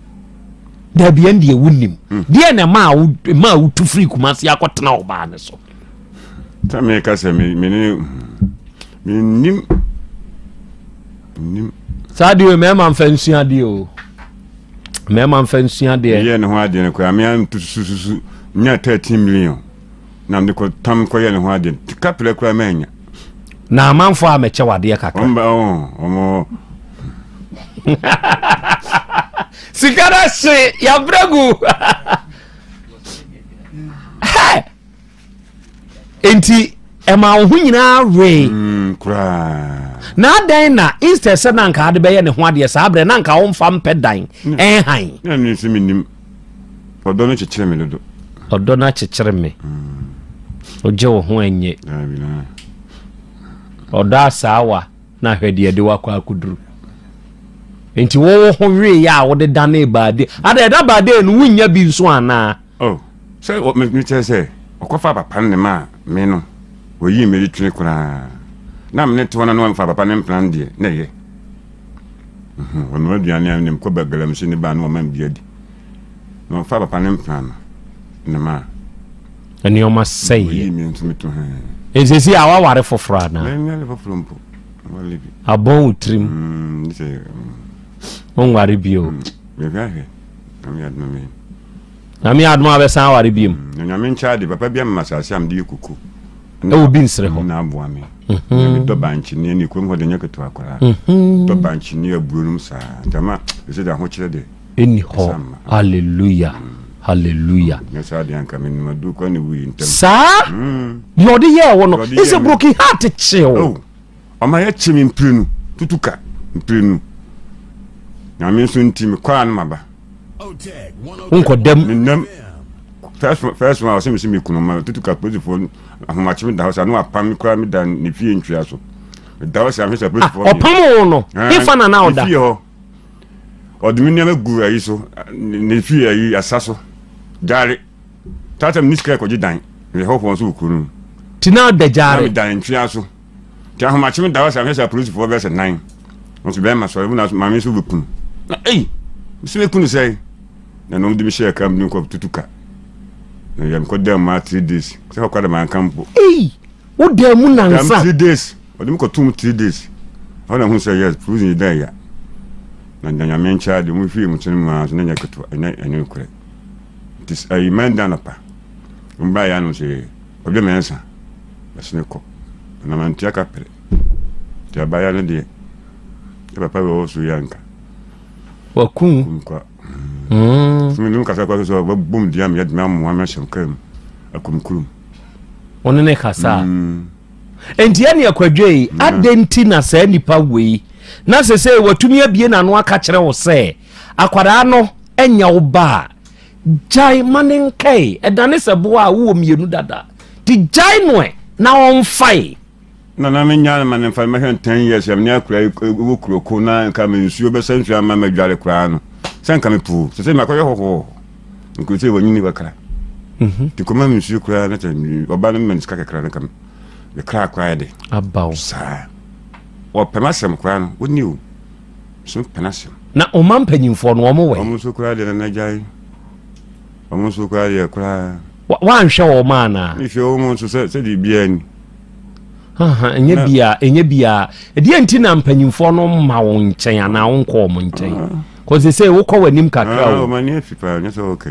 S2: Dabi ɛndeɛ wonim. Hmm. Deɛ na ɛmaa wotu firi Kumase akɔtena ɔbaa no so?
S3: Sɛ meka sɛ me me ne mennim mennim.
S2: Saa deɛ mmarima mfa nsua adeɛ o mmarima mfa nsua adeɛ.
S3: Meyɛ ne ho adeɛ no koraa mea ntusususu nya 13 million na mede kɔ tam kɔyɛ ne ho adeɛ kapelɛ koraa manya.
S2: Na amanfoɔ a mɛkyɛ wadeɛ kakra.
S3: Wɔn ba wɔn wɔn.
S2: Sika no hye yɛabrɛ gu. Enti ɛma wo ho nyinaa wee.
S3: Mm, koraa.
S2: Na adɛn na instead sɛ na anka ade bɛyɛ ne ho adeɛ saa berɛ na anka womfa mpɛ dan ɛnhan.
S3: Na me nso menim. Ɔdɔ no kyekyere me dodo.
S2: Ɔdɔ no akyekyere me. Wogye wo ho ɛnyɛ.
S3: Daabi na.
S2: Ɔdɔ asaawa na hwɛ deɛ ɛde wakɔ akɔduru. Nti wo wo ho weeɛ a wode danee baade. Ada ɛda baade no wonnya bi nso anaa?
S3: Oh, sɛ wɔ me kyerɛ sɛ ɔkɔfa papa no ne maa me no, wɔyii me de twene koraa. Na me ne te hɔ na na wɔmfa papa no mpena no deɛ, na ɛyɛ. Mhm, wɔnoa aduane a ne mekɔ ba galamsey ne baa no wɔma me bi adi. Na wɔmfa papa no mpena no ne maa.
S2: Nneɛma sɛeɛ.
S3: Wɔyii me nso meto hɛn.
S2: Nsɛsi a waware foforɔ anaa?
S3: Menware foforɔ mpo. Wale bi.
S2: Abɔn wo tirim.
S3: Mm, sɛ, mm.
S2: Wonware bio.
S3: Mm, mehwɛ ahwɛ. Nyame adom me.
S2: Nyame adom a bɛsan aware biom.
S3: Mm, na Nyame nkyɛ ade, papa bi ama asase a mede yɛ koko.
S2: Ɛwɔ bi nsere hɔ.
S3: Na aboa me. Mhm. Na medɔ bankye ne ne kurom hɔ de nyɛ ketewa koraa.
S2: Mhm.
S3: Dɔ bankye ne aburo nom saa. Ntama ɛsɛ de ahokyerɛ de.
S2: Ɛni hɔ. Hallelujah. Mm. Hallelujah.
S3: Nyɛ saa deɛ anka me numa du kɔ ne wuyi ntɛm.
S2: Saa.
S3: Mm.
S2: Deɛ ɔde yɛɛ wo no. Ɛsɛ broken heart kyew.
S3: Oh. Ɔma yɛkye me mprenu, tutu ka mprenu. Nyame nso nti mekɔ a no maba.
S2: Wonkɔ dam.
S3: Menam first first one ɔsɛ mesi me kunu ma tutu ka polisifoɔ ahomakye me da hɔ saa na wapam me koraa me da ne fie ntwea so. Meda hɔ saa mehwɛ sɛ polisifoɔ.
S2: Ah, ɔpam wo no. Hefa na na ɔda?
S3: Ne fie hɔ. Ɔde me nneɛma gu ayi so ne fie ayi asa so. Gyaare. Tata me ni sika kɔgye dan. Meyɛ hɔhoɔ nso wɔ kuro no mu.
S2: Ti na ɔda gyaare.
S3: Na meda ntwea so. Nti ahomakye me da hɔ sɛ mehwɛ sɛ apolisifoɔ bɛyɛ sɛ nan. Nso bɛrima sɔre mu na maame nso bɛku no. Na ei, mesi mɛku no sɛn? Na na wɔde me hyɛɛ ka mu de me kɔ tutu ka. Na yɛ mekɔ dan mu a 3 days. Sɛ hɔ kora de manka mpo.
S2: Ei, wo dan mu nansa?
S3: Dam 3 days. Wɔde me kɔto mu 3 days. Hɔ na hu sɛ yes, prison yi dan ya. Na Nyame nkyɛ ade, wɔn hwie mu kyene mu ara so na nyɛ ketewa, ɛnyɛ ɛnyɛ nokorɛ. Nti ayi mɛnda anɔpa. Wɔn baa yɛ ano sɛ ɔdwe mɛnsa. Bɛsene kɔ. Na mantua ka pere. Nti abaayewa no deɛ, ne papa wɔ hɔ so yɛ anka.
S2: Wakum.
S3: Kum kwa. Mm. Sɛ menim kasa kwa so sɛ wɔbɛbom dua me yɛde me amoa me ahyɛ kaa mu akɔ me kurom.
S2: Wo ne ne kasa a.
S3: Mm.
S2: Enti ɛne akwadwe yi, mm. adɛn nti na saa nipa wei na sɛ sɛ watumi abie n'ano aka kyerɛ wo sɛ akwadaa no ɛnyɛ wo ba a Gyae ma ne nkae. Ɛdane sɛ boa a wowɔ mmienu dada. Nti gyae no ɛ na ɔmfae.
S3: Na na menya no ma ne mfa mɛhwɛ no 10 years a mene akura yi wɔ kuro ko na nka me nsuo bɛsɛ nsuo ama madware koraa no sɛ nka mepoo sɛ sɛ makɔyɛ hɔhoɔ nkuro sɛ wɔnyini kakra nti kɔma me nsuo koraa na sɛ ɔba no ma ne sika kakra no nka me kra koraa de
S2: Abaw.
S3: Saa wɔpɛ m'asɛm koraa no wɔnni o so pɛ n'asɛm.
S2: Na ɔma mpanyinfoɔ no wɔn wɛ.
S3: Wɔn nso koraa deɛ nana gyae. Wɔn nso koraa deɛ koraa.
S2: Woanhwɛ wɔn anaa?
S3: Mehwɛ wɔn nso sɛ sɛdeɛ biara ni.
S2: Ɛnyɛ biara, ɛnyɛ biara. Ɛdeɛ nti na mpanyinfoɔ no mma wo nkyɛn anaa wonkɔ wɔn nkyɛn? Ah. Kɔ sese wokɔ w'anim kakra
S3: o. Wɔn ani afi paa, nyɛ sɛ wɔka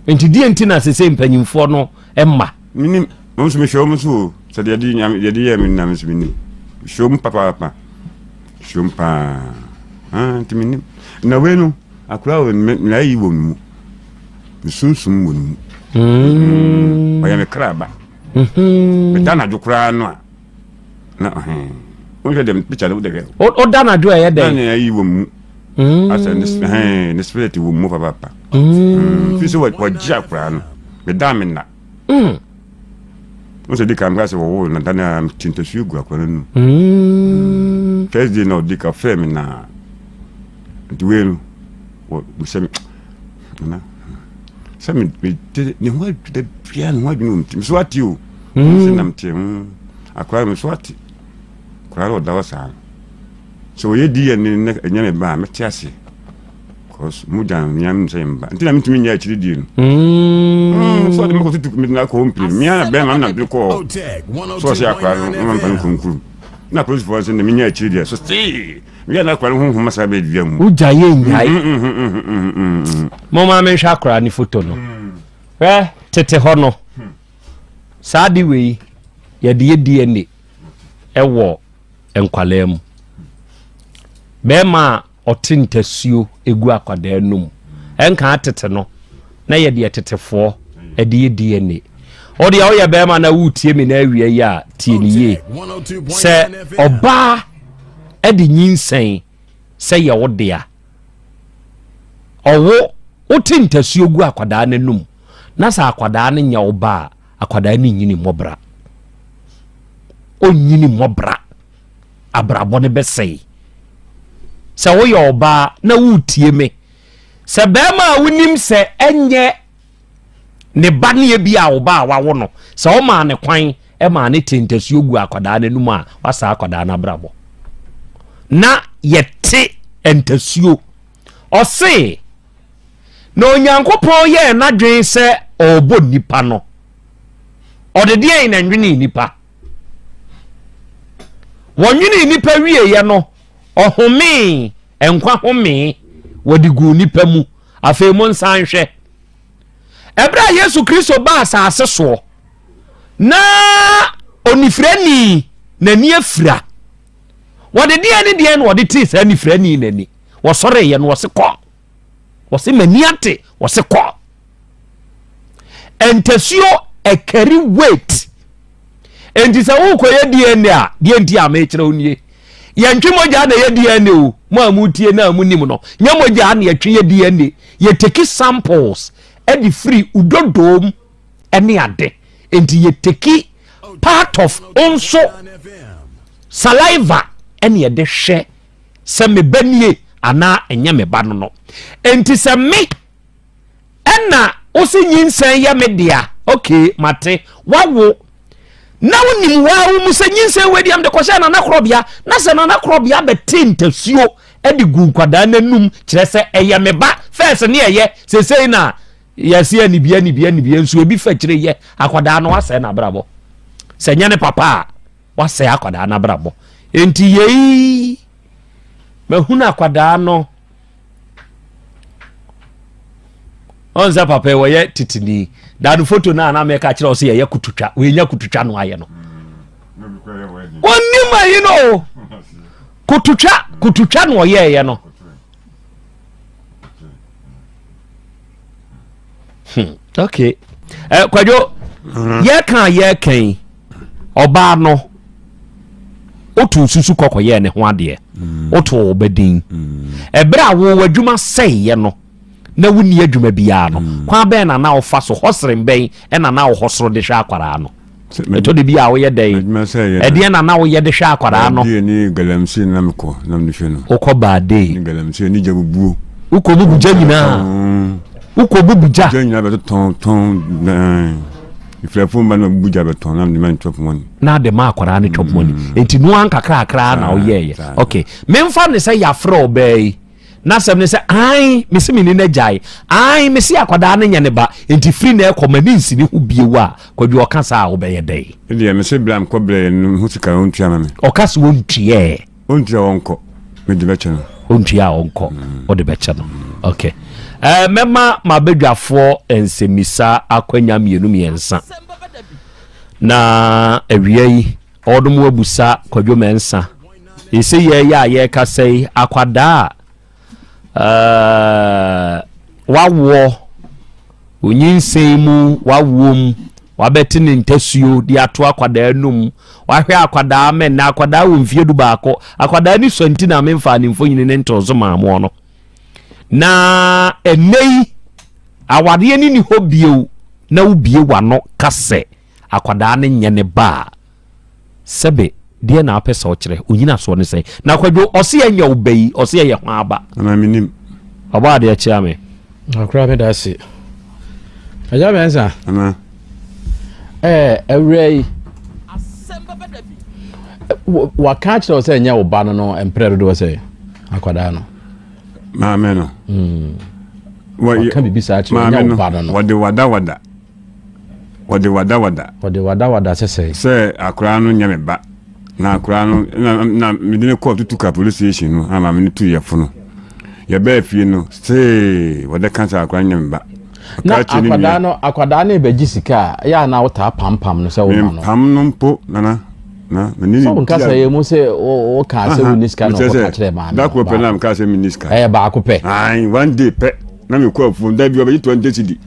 S2: yi. Nti deɛ nti na sese mpanyinfoɔ no mma?
S3: Menim, wɔn nso mehwɛ wɔn nso o. Sɛ deɛ de nyame deɛ de yɛ me nam nso menim. Mehwɛ wɔn papaapa. Suom paa. Ah, nti menim. Na wei no, akora wɔ me ayi wɔ ne mu. Me sunsum wɔ ne mu.
S2: Mm.
S3: Ɔyɛ me kra ba.
S2: Mm-hmm.
S3: Meda anadwo koraa no a. Na ɔhɛn. Wohwɛ dɛm picture no wode hwɛ.
S2: Ɔda anadwo a ɛyɛ dɛn?
S3: Na ne ayi wɔ mu.
S2: Mm.
S3: Asɛ ne hɛn ne spirit wɔ mu papaapa.
S2: Mm.
S3: Fi sɛ wɔgye akora no. Meda me nna.
S2: Mm.
S3: Wo sɛ di kan meka sɛ wɔwoo no da no a mete ntasuo gu akora no anum.
S2: Mm.
S3: First day na ɔdi ka frɛ me na nti wei no wɔ sɛ nana sɛ me me ne ho adwene bia ne ho adwene wɔ me ti me so ate o.
S2: Mm.
S3: Sɛ nam te ho akora me so ate akora no ɔda hɔ saa no sɛ ɔyɛ di yɛ ne ne ɛnyɛ me ba a mɛte aseɛ. Cause mo gya nea mi sɛ mba nti na mi ntumi nyɛ akyiri die no.
S2: Mm.
S3: So ɔde mi kɔ tutu mi na kɔ mpiri mi ara bɛrima mi na mi kɔ so ɔsɛ akora no ɔma mpa nkunkuru na polisifoɔ nso na mi nyɛ akyiri deɛ so see mi yɛ na akora no huhum masa bɛ dua mu.
S2: Wogya yɛ nyae. Mo maa mi nhwɛ akora ne foto no. Hwɛ tete hɔ no saa de wei yɛde yɛ DNA ɛwɔ nkwalaa mu. Bɛrima a. ɔte ntasuo gu akwadaa anum. Ɛnka tete no, na yɛ deɛ tetefoɔ de yɛ DNA. Wo deɛ woyɛ bɛrima na woretie me na awia yi a, tie ne yie. Sɛ ɔbaa de nyinsɛn sɛ yɛ wo dea, ɔwo wote ntasuo gu akwadaa no anum na sɛ akwadaa no nyɛ wo ba a, akwadaa no nyini mmɔbra. Ɔnyini mmɔbra. Abrabɔ no bɛsɛe. Sɛ woyɛ ɔbaa na woretie me, sɛ bɛrima a wonim sɛ ɛnyɛ ne ba ne ebi a ɔba a wawo no, sɛ ɔmaa ne kwan maa ne te ntasuo gu akwadaa n'anum a, wasaa akwadaa n'abrabɔ. Na yɛte ntasuo. Ɔse, na Onyankopɔn yɛɛ n'adwene sɛ ɔrebɔ nnipa no, ɔde deɛn na nwenee nnipa? Wɔnwenee nnipa wieeɛ no, ɔhomee, nkwa homee, wɔde guu nnipa mu. Afei monsan nhwɛ. Ɛberɛ a Yesu Kristo baa asase soɔ, na onifirani n'ani afira. Wɔde deɛn ne deɛn na wɔde tee saa nifirani n'ani? Wɔsɔreeɛ no, wɔse kɔ. Wɔse m'ani ate, wɔse kɔ. Ntasuo ɛkari weight. Enti sɛ worekɔyɛ DNA a, deɛ nti a mekyerɛ wo nie. Yɛntwe mogya na ɛyɛ DNA o. Mo a motie na monim no, nyɛ mogya na yɛtwe yɛ DNA. Yɛteki samples de firi udodoom ne ade. Enti yɛteki part of nso saliva ɛne yɛde hwɛ sɛ me ba nie anaa ɛnyɛ me ba no no. Enti sɛ me Ɛna wose nyinsɛn yɛ me dea. Okay, mate. Wawo. Na wonim waa wo mu sɛ nyinsɛn wei deɛ mede kɔhyɛ nana korɔbea na sɛ nana korɔbea bɛte ntasuo de gu nkwadaa n'anum kyerɛ sɛ ɛyɛ me ba fɛs ne ɛyɛ sesei na yɛse anibia anibia anibia nso ebi fa kyerɛ yɛ akwadaa no wasɛe n'abrabɔ sɛ nyɛ ne papa a wasɛe akwadaa n'abrabɔ enti yei mahunu akwadaa no ɔn sɛ papa yi wɔyɛ titini daado foto no a na mɛka kyerɛ wo sɛ yɛyɛ kototwa wɔnya kototwa no ayɛ no ɔnim ayi no o kototwa kototwa na ɔyɛɛyɛ no hmm, okay eh, kwadwo mm-hmm. yɛka yɛka yi ɔbaa no woto susu kɔkɔyɛɛ ne ho adeɛ mm. woto wo ba din mm. ɛberɛ a wo w'adwuma sɛeɛ no na wonni adwuma biara no mm. kwan bɛn na na wofa so hɔseren bɛn ɛna na wo hɔsoro de hwɛ akwaraa no ɛtɔ de bi a woyɛ dɛn ɛdeɛ na na woyɛ de hwɛ akwaraa no wokɔ baadee wokɔ bubu gya nyinaa wokɔ bubu gya
S3: Mfrɛfo mma no mabubu gya bɛtɔn na mede ma no chop money.
S2: Na de ma akwadaa no chop money. Mm. Nti noa nkakrakra na woyɛɛyɛ. Okay. Memfa ne sɛ yɛafrɛ ɔbaa yi. N'asɛm ne sɛ ae mese me ni no agyae. Ae mese akwadaa no nyɛ ne ba. Nti firi na ɛkɔ m'ani nsi ne ho bio a kwadwo ɔka saa a wobɛyɛ dɛn?
S3: Ɛdeɛ mese bra mekɔ brɛ no ho sika ɔntua ma me.
S2: Ɔka sɛ ɔntuaɛ.
S3: Ɔntua ɔnkɔ, mede bɛkyɛ no.
S2: Ɔntua a ɔnkɔ, wode bɛkyɛ no. Ok. Eh, mɛma m'abadwafoɔ nsɛmmisa akwanya mmienu mmiɛnsa. Na awia yi, ɔnom abusa Kwadwo Mɛnsa. Ɛsɛ yɛ yɛ a yɛrekasa yi, akwadaa a eh, wawoɔ Onyinsɛn mu, w'awoɔ mu, wabɛte ne ntasuo de ato akwadaa anum, wahwɛ akwadaa mɛ na akwadaa wɔ mfeɛ du baako, akwadaa ni sɔ nti na memfaa ne mfonyini ne ntoo so maa moɔ no. Na ɛnɛ yi, awadeɛ no ni hɔ bio na wobie w'ano ka sɛ akwadaa no nyɛ ne ba a, Sɛbe, deɛ na apɛ sɛ ɔkyerɛ? Onyinasoɔ ne sɛn? Na Kwadwo, ɔse ɛnyɛ wo ba yi, ɔse ɛyɛ hwan ba?
S3: Nana menim.
S2: Ɔbɔ adeɛ kyea me.
S5: Akora meda ase. Agya Mensah.
S3: Nana.
S5: Ɛɛ awura yi. Waka akyerɛ wo sɛ ɛnyɛ wo ba no no mprɛ dodoɔ sɛ akwadaa no.
S3: Maame no.
S5: Hmm. Waka biribi saa kyerɛ ɛnyɛ wo ba no no.
S3: Wɔde wadawada. Wɔde wadawada.
S5: Wɔde wadawada sɛ sɛn?
S3: Sɛ akwadaa no nyɛ me ba. Na akwadaa no na na mede no kɔɔ Tutuka police station no a maame no tu yɛ fono. Yɛbɛɛ fie no see wɔde ka sɛ akwadaa no nyɛ me ba.
S5: Na akwadaa no akwadaa no bɛgye sika a ɛyɛ a na wotaa pampam no sɛ woma no.
S3: Mempam no mpo nana. Na me ne
S5: Sɛ wo nkasa yɛ mu sɛ wo kaa sɛ wo ni sika na ɔkɔka kyerɛ maame.
S3: Da koro pɛ na meka sɛ me ni sika.
S5: Ɛyɛ baako pɛ.
S3: Ayi one day pɛ na me kɔ afuom da bi ɔbɛgye 20 cedi.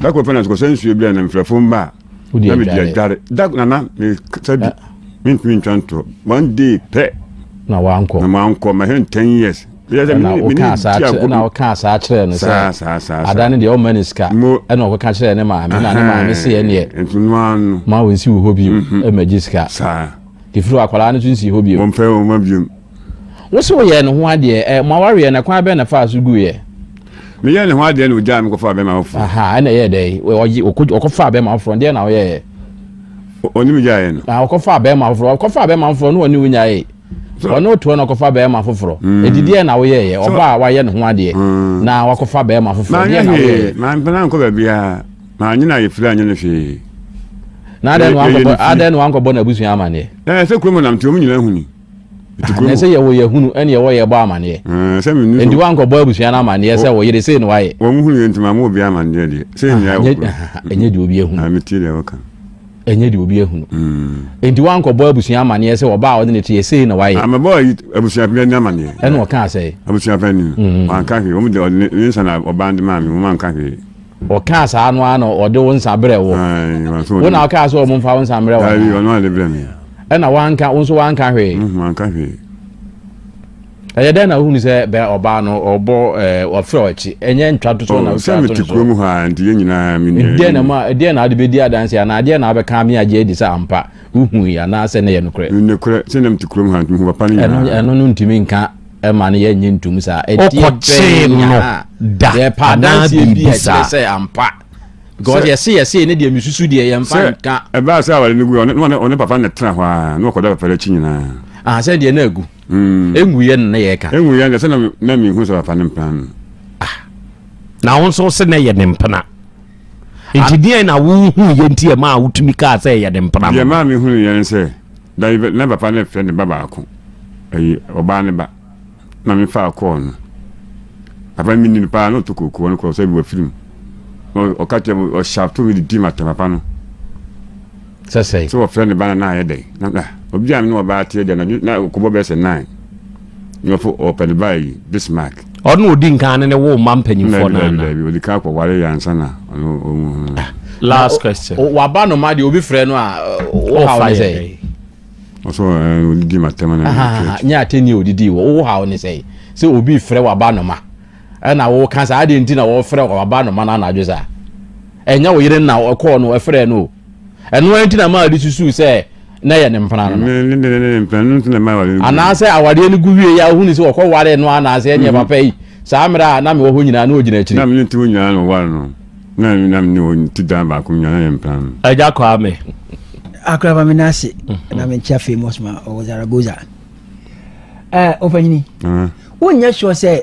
S3: Da koro pɛ na kɔsɛ nsuo bi a na mfrɛ fom ba a na me di adware. Da nana me sɛ bi mentumi ntwa ntorɔ one day pɛ.
S5: Na wankɔ.
S3: Na wankɔ ma hɛn 10 years.
S5: Ɛna wokaa saa kyerɛ ɛna wokaa saa kyerɛɛ no sɛ ada no deɛ ɔmma ne sika ɛna ɔkɔka kyerɛɛ ne maame na ne maame se ɛneɛ ma wɔnsi wo hɔ bio mhm. ɛma gye sika de firi akwadaa no so nsi hɔ bio
S3: wɔmpɛ wɔma bio
S5: wo se woyɛɛ ne ho adeɛ ɛ mo awareɛ no kwan bɛn na faa so guiɛ
S3: meyɛɛ ne ho adeɛ na ɔgyaa me kɔfaa bɛma foforɔ
S5: aha ɛna ɛyɛ dɛ ɔgye ɔkɔfaa bɛma foforɔ deɛ na woyɛɛ
S3: ɔne me gyaeɛ no
S5: ɔkɔfaa bɛma foforɔ ɔkɔfaa bɛma foforɔ no ɔne wo nyaeɛ Ɔne wo toɔ na ɔkɔfa bɛrima foforɔ. Enti hmm. deɛ na woyɛeɛ? Ɔbaa a wayɛ ne ho adeɛ hmm. na wakɔfa bɛrima foforɔ. Deɛ na woyɛeɛ?
S3: Mampena ankɔ baabiara. Manyɛ no ayefiri anyɛ no hwee.
S5: Na adɛn na wankɔbɔ adɛn na wankɔbɔ n'abusua amaneɛ?
S3: Ɛɛ sɛ kurom nam te wɔn nyinaa huni.
S5: Na sɛ yɛwɔ yɛhunu ɛne yɛwɔ yɛbɔ amaneɛ.
S3: Sɛ menu
S5: Nti wankɔbɔ abusua no amaneɛ sɛ wo yere sei na wayɛ.
S3: Wɔn hunu yɛ ntoma mo obi amaneɛ deɛ. Sɛ nyinaa wɔ kurom.
S5: Ɛnyɛ deɛ obi ahunu.
S3: Metie deɛ wɔka.
S5: Ɛnyɛ deɛ obi ahunu. Enti woankɔbɔ abusua amaneɛ sɛ ɔbaa a ɔne no teɛ sei na wayɛ?
S3: Ah, mebɔɔ ayi abusua panin amaneɛ.
S5: Ɛna ɔkaa sɛ?
S3: Abusua panin no, wanka hwee. Wɔn de ɔde ne nsa na ɔbaa no de maa me, wɔn anka hwee.
S5: Ɔkaa saa no ara na ɔde wo nsa brɛɛ wo?
S3: Ae, wanso ɔde.
S5: Wo na ɔkaa sɛ wɔn mfa wo nsa mbrɛ wo
S3: anaa? Daabi, ɔno ara de brɛɛ me.
S5: Ɛna wanka, wo nso wanka hwee?
S3: Wanka hwee.
S5: Ɛyɛ dɛn na wohunu sɛ bɛ ɔbaa no ɔbɔ ɛɛ ɔfrɛ ɔkyi ɛnyɛ ntwa to so na
S3: oh,
S5: ɔtwa to
S3: no so. Sɛ mete kurom hɔ a nti yɛn nyinaa mi
S5: nua. Deɛ na ma deɛ na ade bɛdi adanse anaa deɛ na abɛka ame agye adi sɛ ampa wohu yi anaasɛ ne yɛ nokorɛ.
S3: Nokorɛ sɛ na mete kurom ha nti mehu papa no
S5: nyinaa. Ɛno ɛno no ntumi nka ɛma no yɛnyɛ ntum saa.
S2: Ɔkɔkyee no da anaa biribi saa.
S5: Sɛ ampa because yɛse yɛse ne deɛ mesusu deɛ yɛmfa nka.
S3: Ɛbaa sɛ aware no gu ɔne papa na tena hɔ a na ɔkɔda papa no akyi nyinaa.
S5: Ah sɛ deɛ na agu. Ɛnwuiɛ no na yɛka.
S3: Ɛnwuiɛ no sɛ na na mehu sɛ papa no mpena no.
S2: Ah. Na wo nso se na ɛyɛ ne mpena. Nti deɛn na wohuiɛ nti ɛmaa wotumi kaa sɛ ɛyɛ ne mpena
S3: no? Deɛ maa mehunuiɛ ne sɛ da bi na papa no frɛ ne ba baako, ɛyi ɔbaa ne ba, na mefaa kɔɔ no. Papa no menim no paa na ɔtɔ kookoo no kɔɔ sɛ bi wafiri mu. Na ɔka kyerɛ me ɔhyɛ me de di m'atɛm papa no.
S5: Sɛ sɛn?
S3: Sɛ wɔfrɛ ne ba no na ayɛ dɛn? Na na obi a me ne ɔbaa teɛ deɛ na na ɔkɔbɔ bɛyɛ sɛ nine. Na ɔfo ɔpɛ ne ba yi Bismarck.
S2: Ɔno odi nkan ne ne wo mma mpanyinfoɔ
S3: no ana? Dabi odi kan kɔware yɛ ansa na ɔno ɔmu.
S2: Ah, last question.
S5: Waba no ma deɛ obi frɛ no a wo haw ne sɛ?
S3: Ɔsɔ ɛɛ odidi ma tɛm
S5: na. Nyɛ atɛni odidi wɔ wo haw ne sɛ sɛ obi frɛ waba no ma. Ɛna woka saa adeɛ nti na wɔfrɛ waba no ma no anadwo saa. Ɛnyɛ wo yere na ɔkɔɔ no ɛfrɛ no o. Ɛno ara nti na maa de susuu sɛ na ɛyɛ ne mpena no no. Anaasɛ awadeɛ no gu wie a wohunu sɛ wɔkɔwaree no anaasɛ ɛneɛ papa yi saa mmerɛ a na mewɔ hɔ nyinaa na ɔgyina akyiri.
S3: Na me ne ti nyinaa na ɔware no. Na na me ne wɔn ti dan baako nyinaa na yɛ mpena no.
S2: Agya Kwame.
S4: Akoraba me nase na menkyia famous ma ɔwɔ Zaragoza. Ɛɛ ɔpanyini. Wonyɛ sure sɛ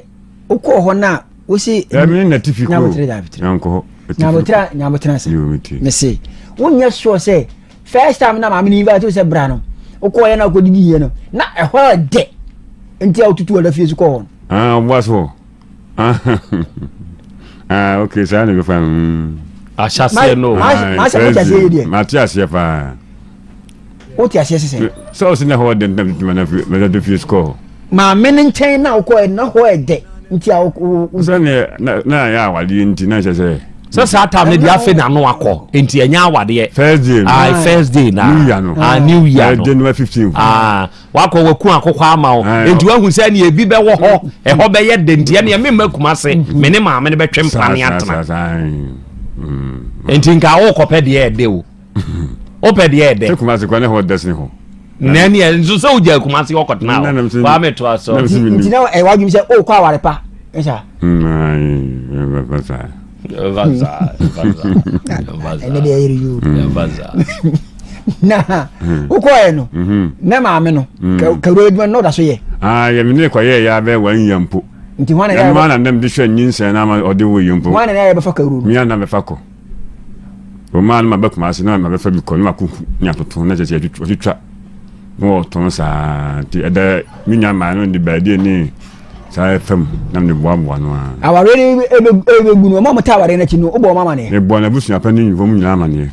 S4: wokɔɔ hɔ no a wosi.
S3: Ɛmi ne nati fi kuro
S4: nyabotra nyabotra ase mese wonyɛ sure sɛ first time na maame no invite wo sɛ bra no wokɔɔ yɛ na wokɔdidi yɛ no na ɛhɔ dɛ nti a wotutu ɔda fie so kɔɔ hɔ no.
S3: Ah, ɔboa so ah, okay saa na bɛfa mm.
S2: ahyɛseɛ no
S4: maasɛ wote aseɛ yɛ deɛ
S3: mate aseɛ paa
S4: Wote aseɛ sesɛ?
S3: Sɛ ɔsi na hɔ dɛ ntina tutu na fi mɛ fie sukɔ hɔ.
S4: Maame ne nkyɛn na wokɔ na hɔ ɛdɛ nti a wo.
S3: Sɛ ne na na yɛ awadeɛ nti na kyɛ sɛ.
S2: Sɛ saa tam ne deɛ afei na ano akɔ nti ɛnyɛ awadeɛ.
S3: First day no.
S2: Ah first day na.
S3: New year no.
S2: Ah new year no.
S3: January 15.
S2: Ah wakɔ waku akokɔ ama wo nti wahu sɛ ɛne ebi bɛwɔ hɔ ɛhɔ bɛyɛ dɛ nti ɛne ɛme mma kuma se me ne maame no bɛtwe mpena ne atena. Nti nka wokɔpɛ deɛ ɛdɛ o. wopɛ deɛ ɛdɛ.
S3: sɛ kumase kwan ne hɔ dɛ sene hɔ.
S2: na ɛne ɛ nso sɛ wogya kumase hɔ kɔtena hɔ waa me toa so.
S4: nti na ɛwɔ adwuma sɛ o kɔ aware pa ɛsa. ɛnɛ deɛ ɛyere yi o. na wokɔɛ no na maame no kawuro adwuma no na ɔda so yɛ.
S3: yɛ mene kɔyɛ yɛ abɛ wɔn yɛ mpo.
S4: nti hwan na yɛ
S3: na nam de hwɛ nyinsɛn na ama ɔde wɔ yɛ mpo.
S4: hwan na yɛ bɛfa kawuro no.
S3: mia na bɛfa kɔ. Wɔmaa no ma ba Kumase na mabɛfa bi kɔ na makɔhu ne atoto na kyerɛ sɛ wɔtwitwa na wɔtɔn saa nti ɛda me nua maa no de baadie ne saa fam na mede boaboa no ara.
S4: Awareɛ no ɛbɛgu no wɔn a wɔtaa awareɛ no akyi no wobɔ wɔn amaneɛ?
S3: Mebɔ n'abusua pa ne wɔn nyinaa amaneɛ.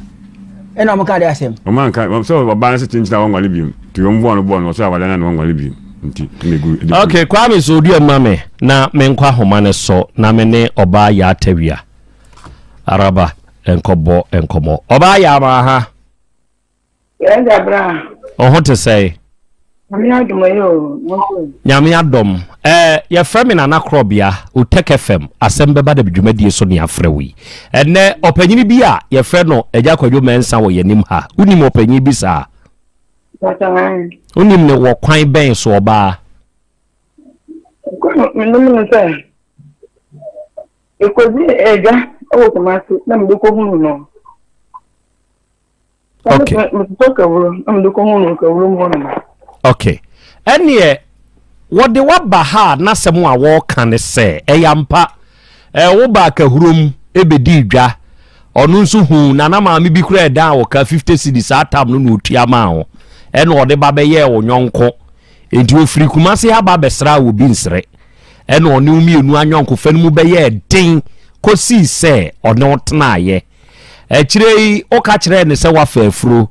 S4: Ɛna wɔn ka de asɛm.
S3: Wɔn anka wɔn sɛ ɔbaa no sɛ kyenkyen a wɔnwale biom nti wɔn bɔɔ no bɔɔ no wɔsɛ awale no na wɔnwale biom nti ɛna egu ɛde gu.
S2: Ok Kwame so dua ma me na me nkɔ ahoma no so na me ne ɔbaa Yaa Tawia Araba nkɔ bɔ nkɔmɔ. Ɔbaa Yaa ma ha.
S6: Yɛn agya bra.
S2: Wo ho te sɛn?
S6: Nyame adom ɛyɛ o, mo nso.
S2: Nyame adom. Eh, yɛfrɛ me Nana Korɔbea, Otec FM, asɛm bɛba da dwumadie so ne afrɛ wo yi. Ɛnnɛ, ɔpanyini bi a yɛfrɛ no Agya Kwadwo Mensah wɔ yɛn anim ha. Wonim ɔpanyin bi saa? Wonim no wɔ kwan bɛn so, ɔbaa?
S6: Menim no sɛ, mekɔdii adwa wɔ Kumasi na mede kɔhunu no.
S2: Okay.
S6: Metotɔ kawuro na mede kɔhu no kawuro mu hɔ nom.
S2: Okay. Ɛneɛ wɔde waba ha a n'asɛm a wɔreka ne sɛ ɛyɛ ampa wobaa kahurom bɛdii dwa ɔno nso huu nana maame bi koraa ɛdan a wɔka 50 cedi saa tam no na ɔtua maa wo ɛna ɔde ba bɛyɛɛ wo nyɔnko nti ɔfiri Kumase ha ba bɛsraa wɔ bi nsere ɛna ɔne wo mmienu anyɔnkofa no mu bɛyɛɛ den kɔsii sɛ ɔne wo tenaeɛ Akyire yi, woka kyerɛɛ no sɛ woafa afuro.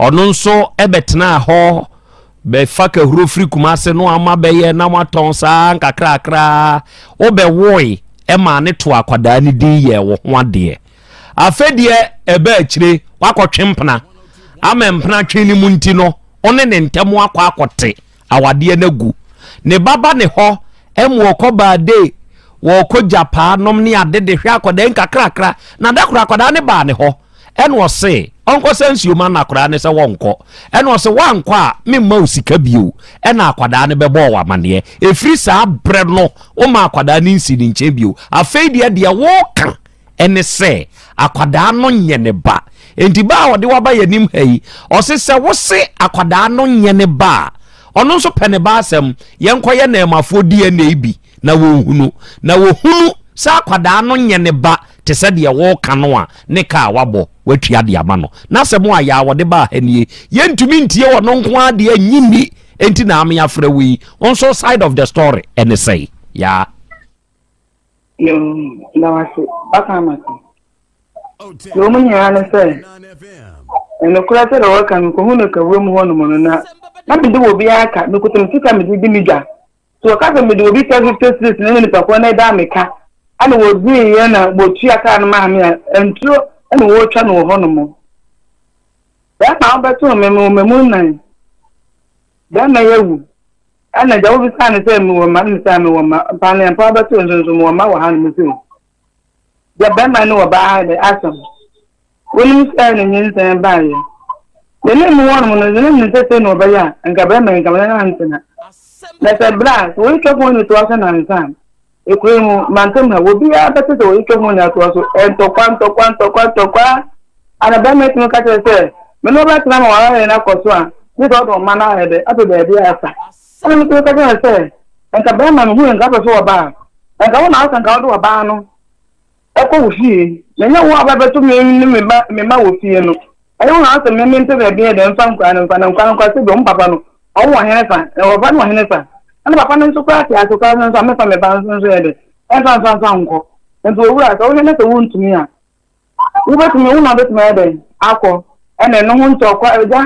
S2: Ɔno nso bɛtenaa hɔ bɛfa kahuro firi Kumase no ama bɛyɛ na moatɔn saa nkakrakra. Wobɛwoe maa ne too akwadaa no din yɛɛ wo ho adeɛ. Afei deɛ ɛbaa akyire, woakɔtwe mpena. Ama mpena twe no mu nti no, wo ne ne ntam akɔ akɔte. awadeɛ no agu. Ne ba ba ne hɔ ma ɔkɔ baade, wɔkɔ gyapaa nom ne ade de hwɛ akwadaa nkakrakra. Na da koro akwadaa no baa ne hɔ ɛna ɔse ɔnkɔsa nsuo ma no akwadaa no sɛ wɔnkɔ. Ɛna ɔse woankɔ a memma wo sika bio. Ɛna akwadaa no bɛbɔɔ wo amaneɛ. Ɛfiri saa berɛ no woma akwadaa no nsi ne nkyɛn bio. Afei deɛ deɛ woka ne sɛ akwadaa no nyɛ ne ba. Enti ba a ɔde waba yɛn anim ha yi, ɔse sɛ wose akwadaa no nyɛ ne ba a, ɔno nso pɛ ne ba asɛm. Yɛnkɔyɛ nnɛɛmafoɔ DNA bi na wɔnhunu. Na wɔhunu sɛ akwadaa no nyɛ ne ba te sɛ deɛ woreka no a, ne ka a wabɔ, watua de ama no. N'asɛm a yɛ a wɔde baa ha nie. Yɛntumi ntie ɔno nko ara deɛ nnye nni, enti na ame afrɛ wo yi. Wo nso side of the story ne sɛn? Yaa.
S6: Yoo, meda wo ase. Waka ama so. Deɛ wɔn nyinaa ne sɛ, nokorɛ sɛ deɛ wɔka no, mekɔhu no kawura mu hɔnom no, na na mede wɔ obiara ka, mekuta me sika mede di me dwa. So wɔka sɛ mede obi ka 50 cedis na nipa korɔ no ɛda me ka, ɛna wɔduiɛ na wɔtua kaa no maa me a, nturo ɛna wɔretwa no wɔ hɔnom. Bɛrima a wobɛtoo me, mewɔ mmamu nnan. Bɛrima yi awu. Ɛnna agya wobisaa no sɛ, Mewɔ mma? Ɛnna ɔse, Mewɔ mma. Mpaneampa wobɛtoo nso nso mewɔ mma wɔ hanom sei. Deɛ bɛrima ne ɔbaa ha de asɛm. Wonim sɛ ne nyinsɛn baeɛ. Deɛ na emu wɔnom no, deɛ na nim sɛ sei na ɔbɛyɛ a, nka bɛrima yi nka mene no antena. Na sɛ berɛ a, sɛ wɔretwa ho ne toa so nansa a, ekuro yi mu, mantam ha, obiara bɛte sɛ wɔretwa ho ne atoa so, ntɔkwa, ntɔkwa, ntɔkwa, ntɔkwa. Ana bɛrima yi tumi ka kyerɛ sɛ, me ne wo bɛtena ma w'awareɛ no akɔ so a, gye sɛ wode wo mma no ayɛ dɛ, apɛ baabi afa. Ɛna metumi ka kyerɛ no sɛ, nka bɛrima no hu nka wopɛ sɛ wɔba a, nka wo na wosɛ nka wode ɔbaa no kɔ wo fie, na ɛnyɛ wo a wobɛbɛto me ne me ba me mma wɔ fie no. Ɛnyɛ wo na wosɛ me mempɛ baabi yɛ dɛ mfa nkwadaa no mfa, na nkwadaa no koraa sɛ bi wɔn papa no, ɔwo wɔ hene fa, na wɔba no wɔ hene fa. Ɛna papa no nso koraa te ase koraa nso a memfa me ba nso nso yɛ dɛ, ɛmfa mfa mfa nkɔ. Nti owura sɛ wohwɛ na sɛ wontumi a, Wobɛtumi, wo na wobɛtumi ayɛ dɛn akɔ? Ɛna ɛno ho ntɔkwa, agya,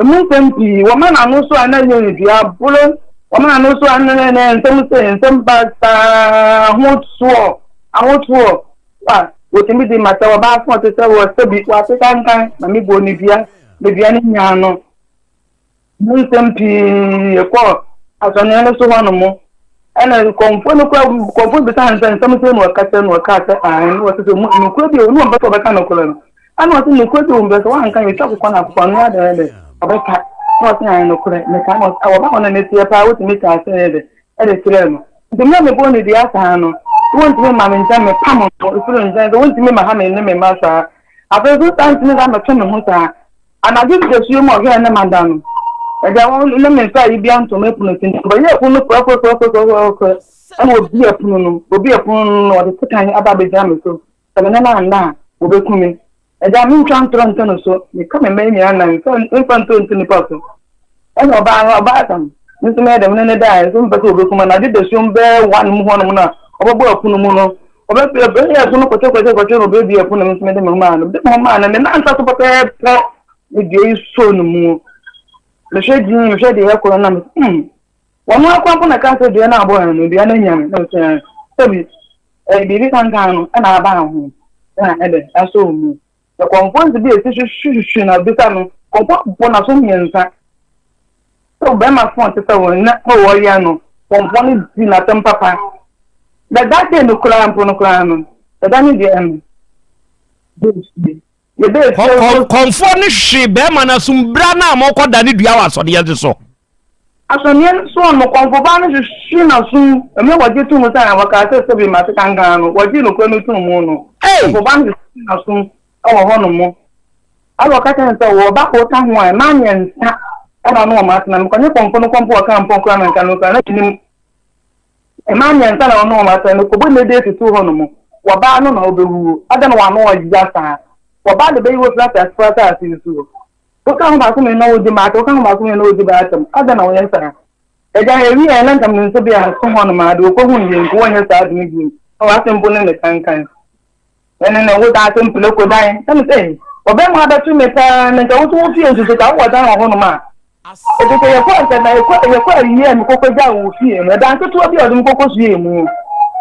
S6: emu nsɛm pii, wɔma n'ano so a na yɛ dua bolo, wɔma n'ano so a na na nsɛm sɛ nsɛm basaa, ahotoɔ, ahotoɔ, a wɔtumi di ma sɛ wɔbaa fo te sɛ wɔ sɛbi wɔate kankan, ma me bɔ ne dua, ne dua ne nyaa no. Mu nsɛm pii kɔɔ asɔneɛ no so hɔnom. Ɛna kɔmfoɔ no kora kɔmfoɔ bisaa no sɛ nsɛm sɛ na ɔka kyerɛ no ɔkaa sɛ ae na ɔsɛ sɛ mu nokorɛ bi ne ɔmpɛ sɛ ɔbɛka nokorɛ no ɛna ɔsɛ nokorɛ bi ɔmpɛ sɛ wanka yɛtwa akokɔ no akokɔ no adɛn dɛ ɔbɛka na ɔsɛ ae nokorɛ meka na ɔsɛ wɔba hɔ no ne teɛ paa wotumi kaa sɛ dɛ ɛde kyerɛɛ no nti mmerɛ mebɔɔ ne dua saa no wontumi ma me nkyɛn mepam no firi nkyɛn sɛ wontumi ma ha me ne me mma saa afei nso saa ntumi saa mɛtwe me ho saa Anadwo dasuo mu ɔhwɛɛ ne mma da no, agya wɔn ne me nsa yi bia nto me pono ti nti ɔbɛyɛɛ pono no prɛprɛprɛprɛprɛprɛ ɛna ɔbie pono no, ɔbie pono no na ɔde sekan aba abɛgyina me so sɛ me ne no anna a wɔbɛku me. Agya mentwa ntorɔ nto no so, meka me mma yi nyinaa nan mfa mfa ntorɔ nto nipa so. Ɛna ɔbaa no ɔbaa tam, me nso mɛyɛ dɛ me ne no daeɛ nso mepɛ sɛ ɔbɛku me. Anadwo dasuo mu bɛyɛ one mu hɔnom no a ɔbɛbɔ ɛpono mu no, Ɔbɛbue ɛpono kɔkyɛkɔkyɛ kɔkyɛ na ɔbɛbue ɛpono na me nso mede me ho maa no. Mede me ho maa no, me nan nsa so pɛpɛɛpɛ ne dua yi sɔɔ ne mu. Mehwɛ din, mehwɛ deɛ ɛkɔ no na me hmm. Wɔn ara mpo na ɛka sɛ dua no abɔ no, dua no anya me. Na mesɛ sɛbi ɛyɛ biribi kankan no ɛna aba ho na ɛdɛ asɔ mu. Na kɔmfoɔ nso bi a ɛsi hwehwehwehwe na bisa no, kɔmfoɔ bɔ n'aso mmiɛnsa. Sɛ ɔbarima fon te sɛ wɔn na wɔyɛ no, kɔmfoɔ no di n'asɛm papa. Na that day no koraa mpo no koraa no, ɛda no deɛ no,
S2: Kɔmfoɔ no hwee bɛrima no asom berɛ no a mɔkɔda ne dua wɔ asɔdeɛ no so.
S6: Asɔneɛ no soɔ no, kɔmfobaa no hwehwee n'asom. Mmerɛ wɔgye too mu sɛ wɔkaa sɛ sɛbe mate kankan no, wɔgyee nokorɛ no too mu no, kɔmfobaa no hwehwee n'asom wɔ hɔ nom. Ɛna ɔka kyerɛɛ no sɛ, Wɔ ba koro ka ho a, mmaa mmiɛnsa na ɔne wɔn atena. Mekɔnye kɔmfo no kɔmfo ɔka mpɔn koraa na nka no koraa na menim. Mmaa mmiɛnsa na ɔne wɔn atena. Mekɔbɔ nne de tutu hɔ nom. Wɔbaa no na ɔbɛwuo. Adɛn na w'ano ɔya saa? Wɔbaa de bɛyi wo afiri asase so asase yi soɔ. Woka ho baako mmienu na wodi m'atɛm, woka ho baako mmienu na wodi m'atɛm. Adɛn na woyɛ saa? Agya, ewiei na nka menim sɛ bi a so hɔ nom a, deɛ ɔkɔhuu yei nko wɔnyɛ saa ade no bio. Na w'asɛm mpo ne me kankan. Ɛne ne wo daase mprako dan. Na me sɛ, ɔbɛma abɛto me paa, na nka wo nso wo fie nso so ka wowɔ dan wɔ hɔnom a. Ɛfiri sɛ yɛkɔ nka na yɛkɔ yɛkɔ ayie a mekɔkɔ gyaa wo fie no, ɛdan ketewa bi a ɔde me kɔkɔ suee mu.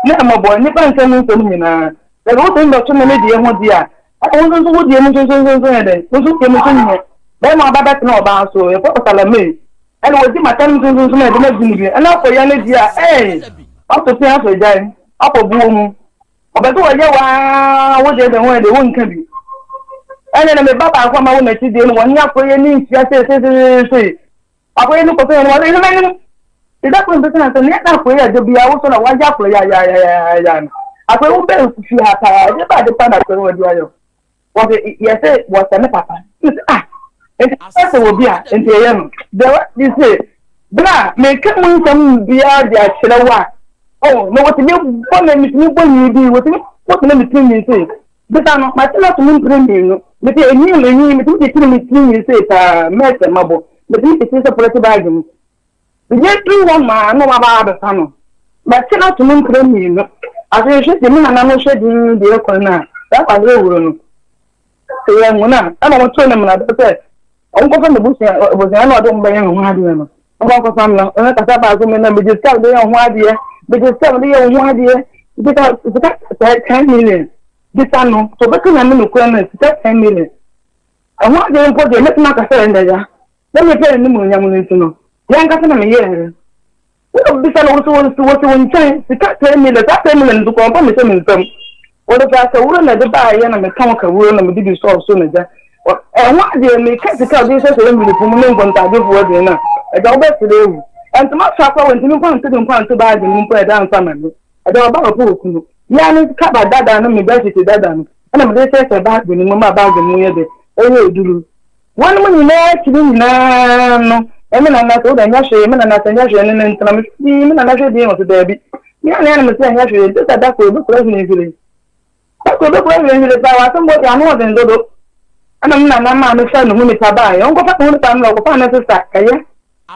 S6: Na ɛmmɔbɔ, nnipa nka mu nsɛm nyinaa. Na sɛ wotumi bɛto me ne deɛ ho deɛ a, ɛna wo nso nso wo deɛ mu nso nso nso nso yɛ dɛn? Wo nso deɛ mu nso nyɛ. Bɛrima aba bɛtena ɔbaa so, yɛfrɛ wo Salome. Ɛna wɔdi m'atɛm nso nso nso na ɛde m'adi no bi. Ɛna akɔyɛ no deɛ a, ɛɛ, wato pea asɔ gyae, akɔ buo mu. Ɔpɛ sɛ ɔyɛ wo ara wo deɛ deɛ ho yɛ deɛ wonka bi. Ɛnna na me ba baako a mawo n'akyi deɛ no wɔne akɔyɛ ne nhyia seeseeseesei. Akɔyɛ no kɔsɛ no wɔne hwɛ m'anim. Te da koro mpɛ sɛ na sɛ nea na akɔyɛ ade biara wosɔ na wayɛ akɔyɛ ayayayaya no. Akɔyɛ wo bɛn fie ha paa ɛdeɛ ba ade pa na akɔyɛ wɔde ayɛ. Wɔsɛ yɛsɛ wɔsɛ ne papa. Nti ah nti sɛ wɔ bi a nti ɛyɛ no. Deɛ wɔde se bere a meka mu nsɛm biara de akyerɛ wo a oh na wɔtumi bɔ me metumi bɔ nwi bi wɔtumi bɔ me na metumi nwi sei bisa no mate no ato me mpere mmienu mete enwi mu enwi metumi kyekyere me tiri nwi sei paa mɛsɛ mabɔ metumi kyekyere sɛ pɔlɛte baage mu Yɛduru hɔ maa na wɔaba abɛfa no. Mate no ato mu mprɛ mmienu. Afei hwɛ sɛ me nana no hwɛ dinn deɛ ɛkɔ no a, saa akwadaa awuro no, sɛ yɛanhu no a, ɛna wɔtoo no mmara sɛ ɔnkɔfa n'abusua abusua na ɔde wɔn bɛyɛ ne ho adeɛ no. Ɔnkɔ nkɔfa mmra. Ɔno kasa baako mi na megye sika mede yɛ ho adeɛ. Megye sika mede yɛ wo ho adeɛ. Sika sika sɛ 10 million. Bisa no, sɛ ɔbɛka Nyame nokorɛ no sika 10 million. Ɛho adeɛ mpo deɛ mɛtumi aka sɛ ɛnnɛ ya. Na mepɛ n'animuonyam no nti no, me ankasa na meyɛɛ. Wobisa no, wɔsi wɔsi wɔsi wo nkyɛn sika 10 million, saa 10 million nso kɔ ɔmfa mehyɛ me nsam. Wɔde fa akawuro na ɛde baayɛ na metɔn kawuro na mede bi sɔɔ so na gya. Ɛho adeɛ meka sika a ɔde hyɛ sɛ envelope mu ne nkontagyefoɔ deɛ no a, agya wobɛsere awu. Ntoma fa koraa wɔntumi mpo anto de mpo anto baage no mu mpo ɛda amfa ma me. Agya ɔba ɔpɛ okunu. Yɛa ne kaba dada no me bedsheet dada no ɛna mede hyɛhyɛ baage no mu ma baage no mu yɛ dɛ ɛyɛ duru. Wɔnom nyinaa akyiri nyinaa no, me nana sɛ, wode ɛnyɛ hwee, me nana sɛ ɛnyɛ hwee, ne ne ntena, mehwɛ din, me nana hwɛ din, ɔse daabi. Me a na me sɛ ɛnyɛ hwee, gye sɛ da koro bɛkura hwirihwiri. Da koro bɛkura hwirihwiri paa, w'asɛm bɔ deɛ ano ɔden dodo. Ɛna me nana maa me faa ne ho nipa baeɛ, ɔnkɔfa ne ho nipa mmra, ɔkɔfaa ne sista, ɛyɛ.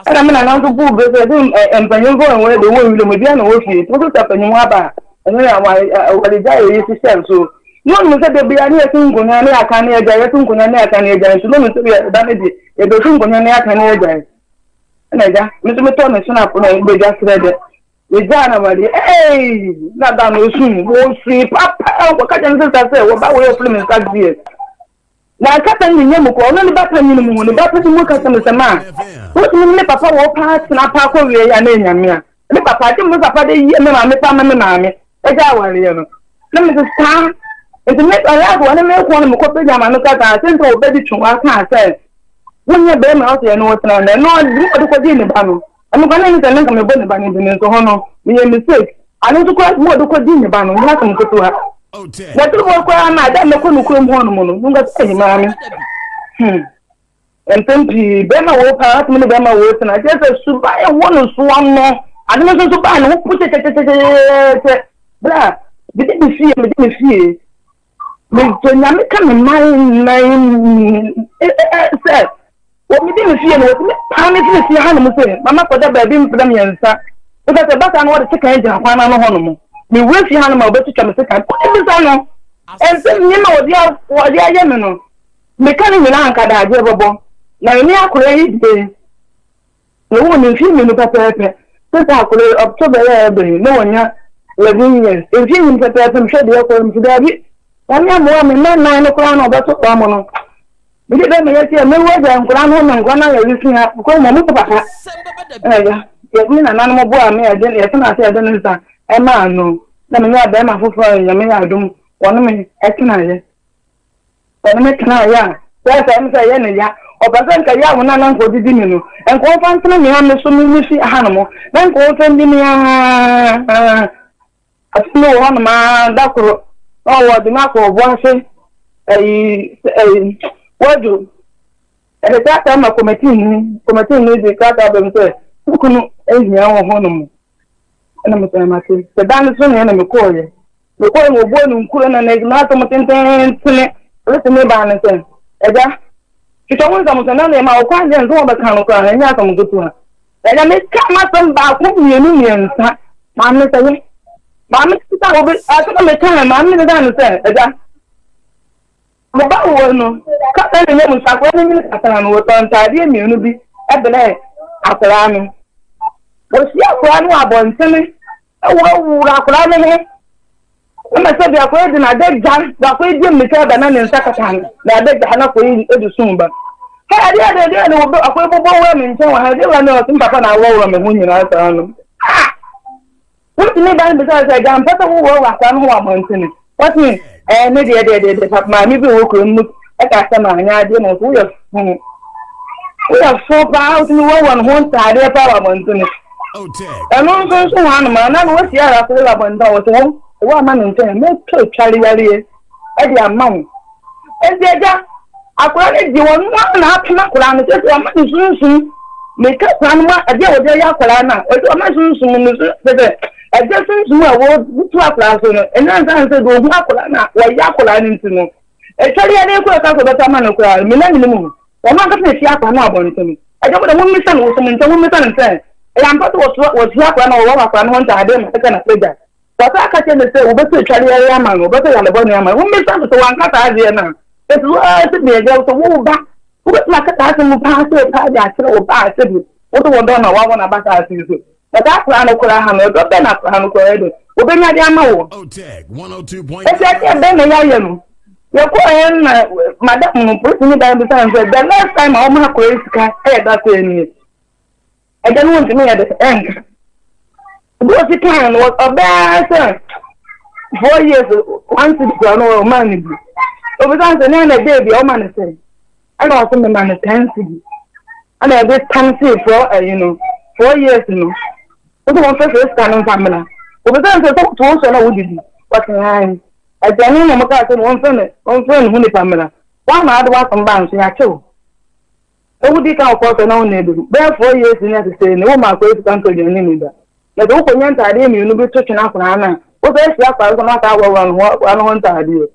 S6: Ɛna me nana nso buu bɛ sɛ, ɛsɛ mpanyimfoɔ a wɔn de wɔ nwura mu, ebi na wɔ fie, nti wo sista panyin aba a, ɛno yɛ wɔde gya yɛ yi hyehyɛ nso. Na ɔnim sɛ da biara ne yɛte nkonnwa ne yɛaka ne yɛagyae, yɛte nkonnwa ne yɛaka ne yɛagyae, nti na ɔnim sɛ bia ɛda no deɛ yɛbɛtu nkonnwa ne yɛaka ne yɛagyae. Ɛna agya, me nso metɔɔ me snap na bɛgya serɛ dɛ. Megyaa na made, ei, na da no ɔsum, ɔsui papa, ɔkɔka kyerɛ ne sista sɛ wɔba wei ɔfiri me nsa deɛ. Na kasa no nyɛ mu kɔ, ɔno ne ba panyin mu, ne ba panyin mu kasa no sɛ ma, wotumi ne me papa wɔ paa tena paa kɔ wie a na ɛnyame a, me papa, gye me papa de yie me maame paa ma me maame agya awareɛ no. Na me sɛ saa, nti me last wɔne me kɔ no mekɔ pagya ma no kasa, sɛ nti wɔbɛdi twe wɔaka sɛ wonyɛ bɛrima ɔsɛ yɛne wo tena nɛ, na ɔde kɔgyee ne ba no. Ɛno koraa na ɛnyɛ sɛ na nka mebɔ ne ba no din nso hɔ no meyɛ mistake. Ano nso koraa mo ɔde kɔdi ne ba no nyɛ asɛm ketewa. Na ɛtiri hɔ koraa na ada mɛkɔ ne kurom hɔ nom no nka sɛ ɛyɛ maame. Mpɛn pii bɛrima wɔ paa atumi ne bɛrima wɔ tena kyerɛ sɛ suban ɛwɔ no so ano. Ade no nso nso baa ne ho po kyɛkyɛkyɛkyɛkyɛ. Bra mede me fie mede me fie. Mesɔ Nyame ka me man nan sɛ wɔmedi me fie no wɔtumi paa me firi fie hanom sɛ mama kɔda baabi mprɛ mmiɛnsa wosɛ sɛ basa no wɔde sekan gyina kwan no ano hɔ nom. Mewura fie hanom a wɔbɛtwitwa me sekan. Wobisa no nsɛm nneɛma a wɔde wɔde ayɛ me no, meka ne nyinaa anka daagye bɛbɔ. Na me ne akwadaa yi deɛ, mewoo no mfeɛ mmienu pɛpɛɛpɛ. Sɛ sɛ akwadaa yi, October yi a ɛreba yi, na wanya 11 years. Mfeɛ mmienu pɛpɛɛpɛ, mehwɛ deɛ ɛkɔ no, mese daabi, Nyame ammoa me, mma nnan no koraa na ɔbɛto wɔn no. Mede bɛ meyɛ sɛ mɛwu agya nkwadaa no ho ma nkwadaa no ayɛ wesua because mo mo papa ɛyɛ yɛ me nananom boa me ɛde yɛtena ase ɛde ne nsa ɛmaa no na menya bɛrima foforɔ a Nyame yɛ adom wɔne me ɛtenaeɛ wɔne me tenaeɛ a sɛ sɛ ɛm sɛ ɛyɛ ne ya ɔpɛ sɛ nka yɛ a wɔn anan nkɔ didi me no nka wɔmfa ntena me ame so me me fi ha no mo na nka wɔmfa ndi me aa Afei mewɔ hɔnom ara da koro na wɔde me akɔ ɔbo ase ayi ayi wadwo ɛde krataa ma kɔmɛtii ni kɔmɛtii ni de krataa bɛm sɛ me kunu ahia wɔ hɔnom ɛna mesɛ mate sɛ da no so neɛ na mekɔɔyɛ mekɔɔyɛ ma ɔbuo no nkuro na n'asɛm tententene polisi ne baa no sɛ agya twitwa wo nsɛm so na nneɛma a wɔkɔ anyɛ nso wɔbɛka no koraa ɛnyɛ asɛm ketewa Ɛnna mekaa m'asɛm baako, mmienu, mmiɛnsa. Maame sɛ yɛ. Maame sɛ obi asɛm a mekaa maame no sɛ no sɛ agya. Mo ba wɔ no kasa ne yam nso akwadaa no nyini kakra no wɔtɔ ntaadeɛ mmienu bi brɛ akwadaa no. Wɔsi akwadaa no wɔ abɔntene Ɛwurawura akwadaa no ho. Ɛna sɛ bi akwadaa di n'adagya, akwadaa di mmirika ba na ne nsa kata no, na adagya na akwadaa yi di sum ba. Hɛ adeɛ adeɛ adeɛ na wɔbɛ akwadaa bɔbɔ wura me nkyɛn wɔ ha adeɛ wura ne ɔsɛ papa na awɔwura me ho nyinaa saa no. Ah! Wotumi ba no bisa sɛ agya mpɛ sɛ wowurawura akwadaa no ho wɔ abɔntene. Wɔsi ɛɛ ne deɛ deɛ deɛ deɛ papa maame bi wɔ kurom mu ɛka sɛ maame adeɛ na ɔsɛ woyɛ funu. Woyɛ fo paa wotumi wɔwɔ ne ho ntaadeɛ paa wɔ abɔntene. Ɛno nso nso ho anoma na na wɔsi ara so wɔ abɔntene a wɔsɛ wɔn wɔ ama ne nkyɛn mɛtɔ atware yareɛ ɛde ama wo. Enti agya akwadaa no di wɔn ho na apem akwadaa no sɛ sɛ wɔama ne sunsum meka akwadaa no mu adeɛ a wɔde ayɛ akwadaa no a wɔde wɔama sunsum no so sɛ sɛ ɛgya sunsum a wɔtu akwadaa so no ɛnyɛ nsa sɛ deɛ ɔhu akwadaa no a wɔyɛ akwadaa no nti no atwareɛ no kura ka sɛ ɔbɛtɔ ama no koraa no mena menim ho. Wɔn ankasa na ehyia akwadaa no wɔ abɔnten. Agya mo de, mommisa no, wɔsɔ mo nkyɛn, mommisa no sɛ, ɛyɛ ampa sɛ wɔsoa, wɔhyia akwadaa no, wɔwɔ akwadaa no ho ntaadeɛ ma ɛka n'asagya? Wɔsan aka kyerɛ no sɛ wɔbɛtɔ atwareɛ ama no, wɔbɛtɔ yare bɔne ama no. Mommisa no sɛ wanka saa adeɛ no a. Enti wo ara sɛ agya, sɛ wo ba, wobɛtumi aka saa asɛm yi paa sɛ paa de akyerɛ wo ba a sɛbi wode wo dɔ na wawo no aba saase yi so. Na saa akwadaa no koraa ha no, ɛdɔ bɛn na akwadaa no koraa de wɔbɛnya de ama wo? Ɛsɛ ɛdeɛ bɛn na yɛayɛ no? Yɛkɔɔ na madam no polisi ne dan bisa no sɛ the last time a wɔn akɔyɛ sika ɛyɛ da sɛ nie. Ɛgya no wɔntumi yɛ de ɛnka. Ebi wɔ sika no ɔbɛɛ sɛ 4 years 1 cedi koraa no ɔmaa no bi. Obisa no sɛ ne ana ɛdɛ bi a ɔma no sɛ ɛna ɔsɛ mema no 10 cedi. Ɛna yɛde tam see four ɛyi no 4 years no. Wosɛ wɔn fɛ sɛ sika no nfa mmra. Obisa no sɛ sɛ wotu wo sɔ na wodidi. Wɔte han. Ɛgya no na wɔn kaa sɛ wɔn fɛ no wɔn fɛ ne ho nipa mmra. Wɔn ama ade wasɛm ba nso yɛakyew. Ewu di kan kɔ sɛ na wɔn na ebi bɛyɛ 4 years ni asese ne wo ma akɔ sika ntɔ aduane ni da. Na sɛ wokɔnya ntaadeɛ mmienu bi to twene akwadaa no a, wosɛ ahyia akwadaa no na asa awɔwɔ no ho ano ho ntaadeɛ.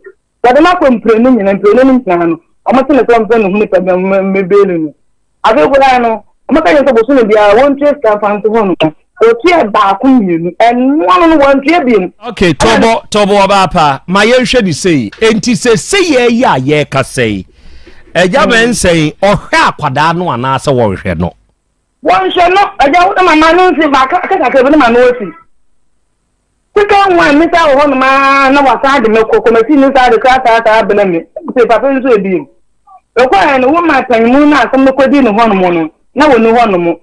S6: Wɔde no akɔ mprenu nyina mprenu no nyinaa no, wɔn se ne sɛ wɔmfrɛ ne ho nipa bi mmɛbeeli no. Afei koraa no, wɔka kyerɛ sɛ bosome biara wɔntua sika mfa nto hɔ no. Wɔtua baako mmienu, ɛnoa no no wɔntua biom.
S2: Okay, tɔbɔ tɔbɔ ɔbaa pa ma yɛnhwɛ ne sei. Enti sɛ sɛ yɛyɛ a yɛrekasa yi, agya bɛnsɛn ɔhwɛ akwadaa no anaasɛ wɔnhwɛ no?
S6: Wɔnhwɛ no, agya wo ne mama no nsi baaka kakra bi ne ma no asi. Sika ho a misa wɔ hɔnom ara na wasan de me kɔ kɔmɛti ne saa de krataa saa brɛ me sɛ papa nso ebiem. Mekɔɛ no wo ma panyimu no asɛm no kɔdi ne hɔnom no na wɔni hɔnom.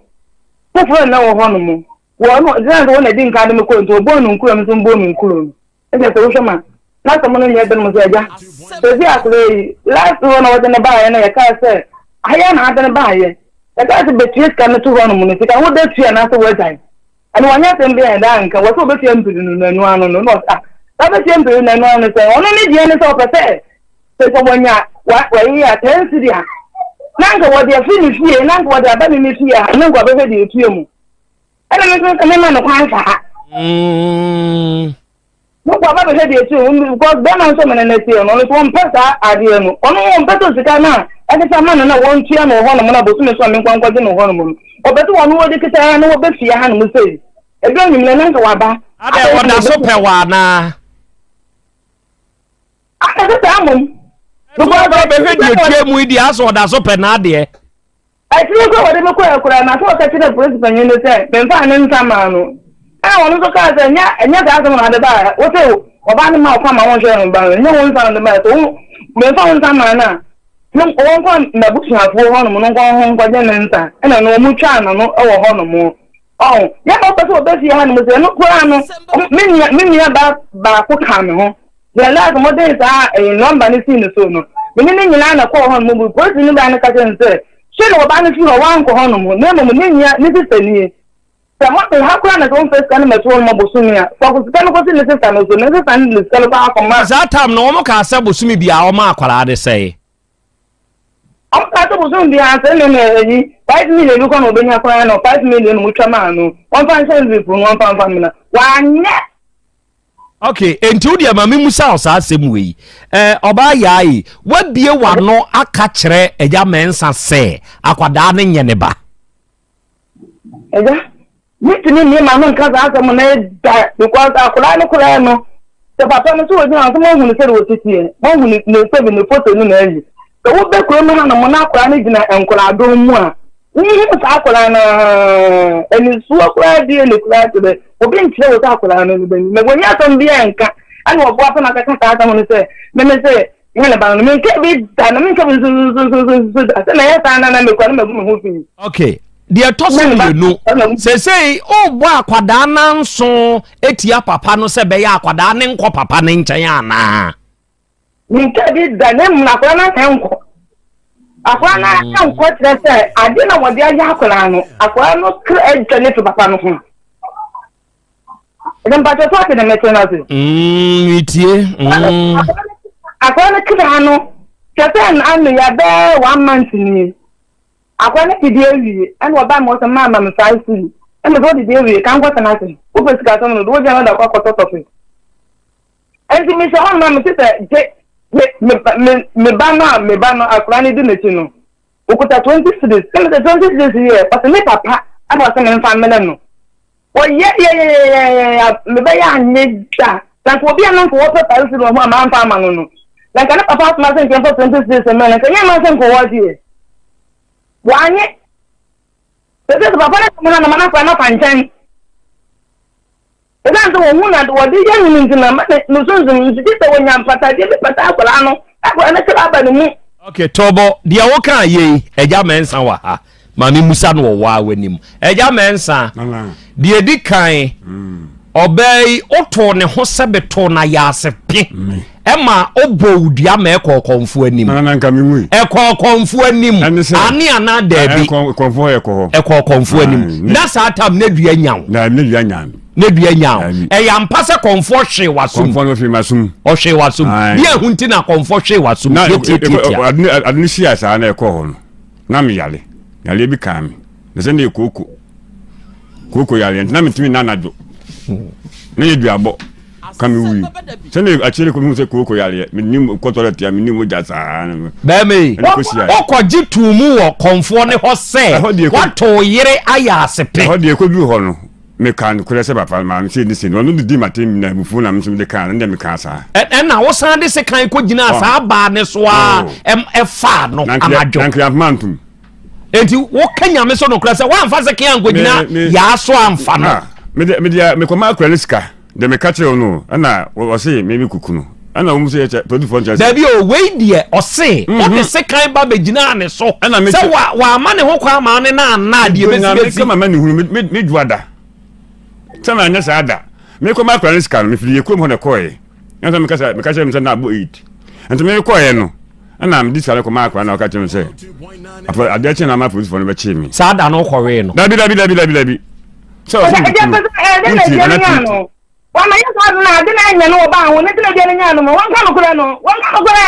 S6: Foforɔ na wɔ hɔnom. Wɔ no gyina sɛ wɔn na di nkan de me kɔ nti wɔbɔɔ no nkuro no nso mbɔɔ me nkuro no. Ɛsɛ sɛ wohwɛ ma n'asɛm no nyɛ den mo sɛ agya. Sɛsi akwadaa yi last hɔ na wɔde ne baayɛ no yɛkaa sɛ ayɛ na ade ne baayɛ. Yɛkaa sɛ bɛtua sika no to hɔnom no sika ho da tua anaasɛ wɔagyae. Ɛno wɔnyɛ asɛm bi a ɛda nka wɔ sɛ wɔbɛtua mpiri no n'anu ano no na ɔsɛ ah wɔbɛtua mpiri no n'anu ano sɛ ɔno ne deɛ ne sɛ ɔpɛ sɛ sɛ sɛ wɔnya wɔyi a 10 cedi a na nka wɔde afiri ne fie na nka wɔde aba ne ne fie a na nka wɔbɛhwɛ deɛ etua mu ɛna me nso sɛ mema no kwan saa. Mo kɔ aba bɛhwɛ deɛ etua mu because bɛrima nso mene ne teɛ no ɔno nso wɔmpɛ saa adeɛ no ɔno wɔmpɛ sɛ sika no a ɛkeka ma no na wɔntua no wɔ hɔnom na bosome so a menkɔ nkɔgye no wɔ hɔnom no ɔpɛ sɛ wɔn wɔde kita na wɔbɛfie hanom sei. Ɛduru anwummerɛ na nka waba.
S2: Adɛn, ɔda so pɛ wo anaa?
S6: Ana sɛ saa mmom.
S2: Because bɛhwɛ deɛ ɔtua mu yi deɛ asɛ ɔda so pɛ n'adeɛ.
S6: Akyiri yi koraa wɔde me kɔɛ koraa na sɛ ɔka kyerɛɛ polisi panyin no sɛ memfaa ne nsa mmaa no. Ɛna ɔno nso kaa sɛ nyɛ ɛnyɛ saa asɛm na ade baa wo se ɔbaa no ma wo kwan ma wonhwɛ no ba no nyɛ wo nsa na ɔde bae sɛ wo memfa wo nsa mmaa no a no wɔnkɔ m'abusuafoɔ hɔnom no nkɔ ho nkɔgye ne nsa ɛna no wɔn twaa n'ano wɔ hɔnom. Ɔho yɛ na ɔpɛ sɛ ɔbɛ fie hanom sɛ ɛno koraa no me nua me nua ba baako ka me ho. Deɛ last wɔde saa ɛyi nɔmba no sii ne so no, me ne no nyinaa na ɛkɔɔ hɔnom bi. Polisini baa no ka kyerɛɛ no sɛ, Hwɛ na ɔbaa no fii hɔ, wankɔ hɔnom, na mmom ne nua, ne sista nie. Sɛ mo ha koraa na sɛ womfa sika no mmɛto hɔnom bosome a, fa sika no kɔsi ne sista no so, ne sista no de sika no kɔ akɔma.
S2: Saa tam no, wɔkaa sɛ bosome biara wɔma akwadaa no sɛe.
S6: Wɔkaa sɛ bosome biara sɛ ne na ɛyi 5 million bi kɔ na ɔbɛnya koraa no, 5 million no motwa maa no, wɔmfa nhyɛ envelope mu, wɔmfa mfa mmena. Wanyɛ!
S2: Ok, enti wo deɛ ma me musa wo saa asɛm wei. Eh, ɔbaa yaa yi, wabie w'ano aka kyerɛ Agya Mensah sɛ akwadaa no nyɛ ne ba?
S6: Agya, mentumi mmie m'ano nka saa asɛm no da because akwadaa no koraa no, sɛ papa no sɛ ɔgyina hɔ sɛ moahu no sɛdeɛ ɔsi teɛ, moahu ne ne sɛbi ne foto no na ayi. Sɛ wobɛ kurom hanom na akwadaa no gyina nkwadaa mu a, Wohu saa akwadaa no ara, anisuo koraa bie ne koraa kyerɛ dɛ obi nkyerɛ wo sɛ akwadaa no ne ba ni. Na wɔnni asɛm biara nka, ɛna ɔboa pɛ na akɛka saa asɛm no sɛ meme sɛ nyɛ ne ba no. Menka bi da, na menka bi nso da. Sɛ na ɛyɛ saa na na mekura na magu me ho fi.
S2: Okay, deɛ ɛtɔ so mmienu, seesei wobɔ akwadaa nanso etia papa no sɛ bɛyɛ akwadaa ne nkɔ papa ne nkyɛn anaa?
S6: Menka bi da, na mmom akwadaa no anka nkɔ. Akwadaa no ankɔ kyerɛ sɛ ade na wɔde ayɛ akwadaa no, akwadaa no kra adwa ne to papa no ho. Ɛdɛ mpakyɛ so ate na mɛkyerɛ no ase.
S2: Metie.
S6: Akwadaa no kra no, kyerɛ sɛ ano yɛ bɛɛ one month nie. Akwadaa no didi awie, ɛna ɔbaa mi hɔ sɛ maa ma me 5 cedi. Ɛna sɛ ɔdidi awie, ka nkɔ tena ase. Wopɛ sika asɛm no, de wogya no da kɔ akɔtɔ tɔfe. Enti mehyɛ hɔ ma mete sɛ gye me me me me ba no a me ba no akwadaa no di n'akyi no, okuta 20 cedis. Sɛ mese 20 cedis yɛ, ɔse me papa ɛna ɔse memfa mmrɛ no. Ɔyɛ yɛyɛyɛyɛyɛ mebɛyɛ anyɛ da. Na nka obi a na nka wɔpɛ 5 cedis wɔ ho a mamfa ama no no, na nka ne papa asoma sɛ nka mfa 20 cedis mmrɛ no, nka nyɛ ma sɛ nka ɔwɔ deɛ. Wanyɛ. Sɛ sɛ papa no sɛ mo ha na ma no akwadaa no afa nkyɛn. Esiane sɛ wɔhu na wɔde yɛ no no nti na ama ne ne sunsum nso gye sɛ wɔnya mpatadeɛ bi pata akwadaa no, akwadaa no kra aba ne mu.
S2: Ok Tɔbɔ, deɛ wo kaa yei, Agya Mensah wɔ ha, ma me musa no wɔ waa w'anim. Agya Mensah, deɛ ɛdi kan, ɔbaa yi, wo too ne ho sɛ betoo no ayaase pe, ɛma ɔbɔɔ wo dua ma ɛkɔɔ kɔmfoɔ anim.
S3: Nana nka me nwui.
S2: Ɛkɔɔ kɔmfoɔ anim, aane anaa daabi?
S3: Kɔmfoɔ yɛ kɔ hɔ.
S2: Ɛkɔɔ kɔmfoɔ anim. Na saa tam na dua nya wo.
S3: Na ne dua nya me.
S2: Ne dua nya wo. Ɛyɛ ampa sɛ kɔmfoɔ hwee w'asom.
S3: Kɔmfoɔ no hwee m'asom.
S2: Ɔhwee w'asom. Deɛ ɛho nti na kɔmfoɔ hwee w'asom.
S3: Na
S2: Yɛ tiatiatia.
S3: Ade no hyia saa na ɛkɔɔ hɔ no, na me yare. Yareɛ bi kaa me. Na sɛ ne yɛ kooko. Kooko yareɛ nti na mentumi nna anadwo. Na yɛ duabɔ ka me wui. Sɛ ne akyire kɔ mehu sɛ kooko yareɛ. Menim kɔ tɔlɛt a menim mogya saa.
S2: Bɛrima yi,
S3: Ɛna kɔhyia.
S2: wokɔgye too mu wɔ kɔmfoɔ no hɔ sɛ
S3: Ɛhɔ deɛ kɔ-
S2: woato wo yere ayɛ asepe.
S3: Ɛhɔ deɛ ɛkɔduru hɔ no, mekaa nokorɛ sɛ papa maame sei ne sei. Ɔno de dii m'atɛm na abufuo na me nso mede kaa no, ɛnna mekaa saa.
S2: Ɛnna wosan de sekan kɔgyinaa
S3: Oh.
S2: saa baa no so ara
S3: Oh.
S2: ɛfaa no
S3: Na nka
S2: anadwo.
S3: na nka yɛampoma antom.
S2: Enti woka Nyame so nokorɛ sɛ woamfa sekan ankɔgyina yaa so amfa no.
S3: Ah, mede mede mekɔma akura ne sika deɛ meka kyerɛ wo no ɛna ɔse me me kuku no ɛna wɔn sɛ yɛkyɛ polisifoɔ nkyɛn sɛ.
S2: Dabi o, wei deɛ ɔse wode sekan ba bɛgyinaa ne so sɛ wa wamma ne ho kwan ama ne na anna a deɛ bɛsi bɛsi.
S3: Meka mama ne hunu me me me dua da sɛ manyɛ saa da mekɔma akura ne sika no mefiri yɛ kurom hɔ na ɛkɔɛ ɛna sɛ meka sɛ meka kyerɛ me sɛ na abɔ 8 nti mekɔɛ no ɛna mede sika no kɔmaa akwadaa na ɔka kyerɛ me sɛ afɔ adeɛ kye na ama polisifoɔ no bɛkyee me.
S2: Saa da no wokɔwee no?
S3: Dabi dabi dabi dabi dabi. Sɛ ɔsɛ
S6: Ɛgya
S3: mekunu
S6: pɛ sɛ ɛde na
S3: wontie
S6: ɛgya
S3: nana
S6: no nyaa
S3: tuuti.
S6: no. Wama yɛ saa ade na ade na ɛnyɛ no wɔ baa ho ne tena ɛgya no nyaa no ma wɔnka nokorɛ no wɔnka nokorɛ.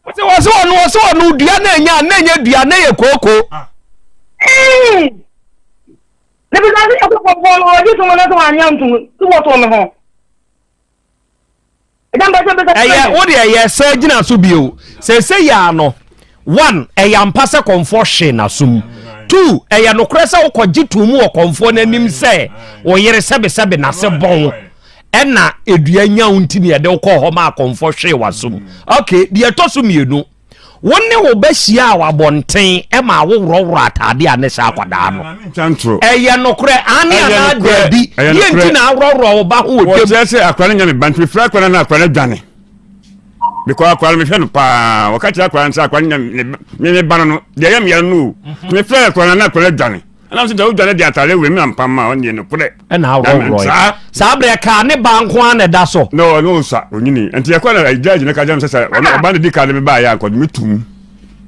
S2: Wɔse wɔse ɔno wɔse ɔno dua na ɛnya na ɛnyɛ dua na ɛyɛ kooko.
S6: Ee! Ne bisa sɛ yɛkɔ kɔfoɔ no ɔgye tom no sɛ wanyɛ ntom sɛ wɔtoo me ho.
S2: Ɛyɛ wo deɛ yɛ sɛ gyina so bio sɛsɛ yɛ ano one ɛyɛ ampa sɛ kɔnfoɔ hwee n'asom. Two, ɛyɛ nokorɛ sɛ wokɔgye too mu wɔ kɔmfoɔ no anim sɛ wo yere sɛbesɛbe n'ase bɔn ɛna edua nya wo nti ne ɛde wo kɔɔ hɔ ma akɔmfoɔ hwee w'asom. Okay, deɛ ɛtɔ so mmienu, wo ne wo ba hyiaa wɔ abɔnten ɛma woworɔworɔ ataadeɛ a ne hyɛ akwadaa no. Ɛyɛ nokorɛ, aane anaa daabi? Deɛ nti na aworɔworɔ wo ba ho wɔ dwam?
S3: Wɔkyerɛ sɛ akwadaa no nya me ba nti mefrɛ akwadaa no na akwadaa no adwane. Because akwadaa no mehwɛ no paa wɔka kyerɛ akwadaa no sɛ akwadaa no nya me me ba no no deɛ ɛyɛ mmea no o mhm. mefrɛ akwadaa no na akwadaa no adwane ɛna sɛ wodwane de atare wura mi na mpam ma ɔne deɛ nokorɛ
S2: ɛna aworɔworɔ saa saa berɛ kaa ne ba nko ara na ɛda so
S3: na ɔno ɔsa onyini nti ɛkɔ na judge no ka kyerɛ me sɛ sɛ ɔno ɔba no di ka de me baayɛ a nkɔde me tum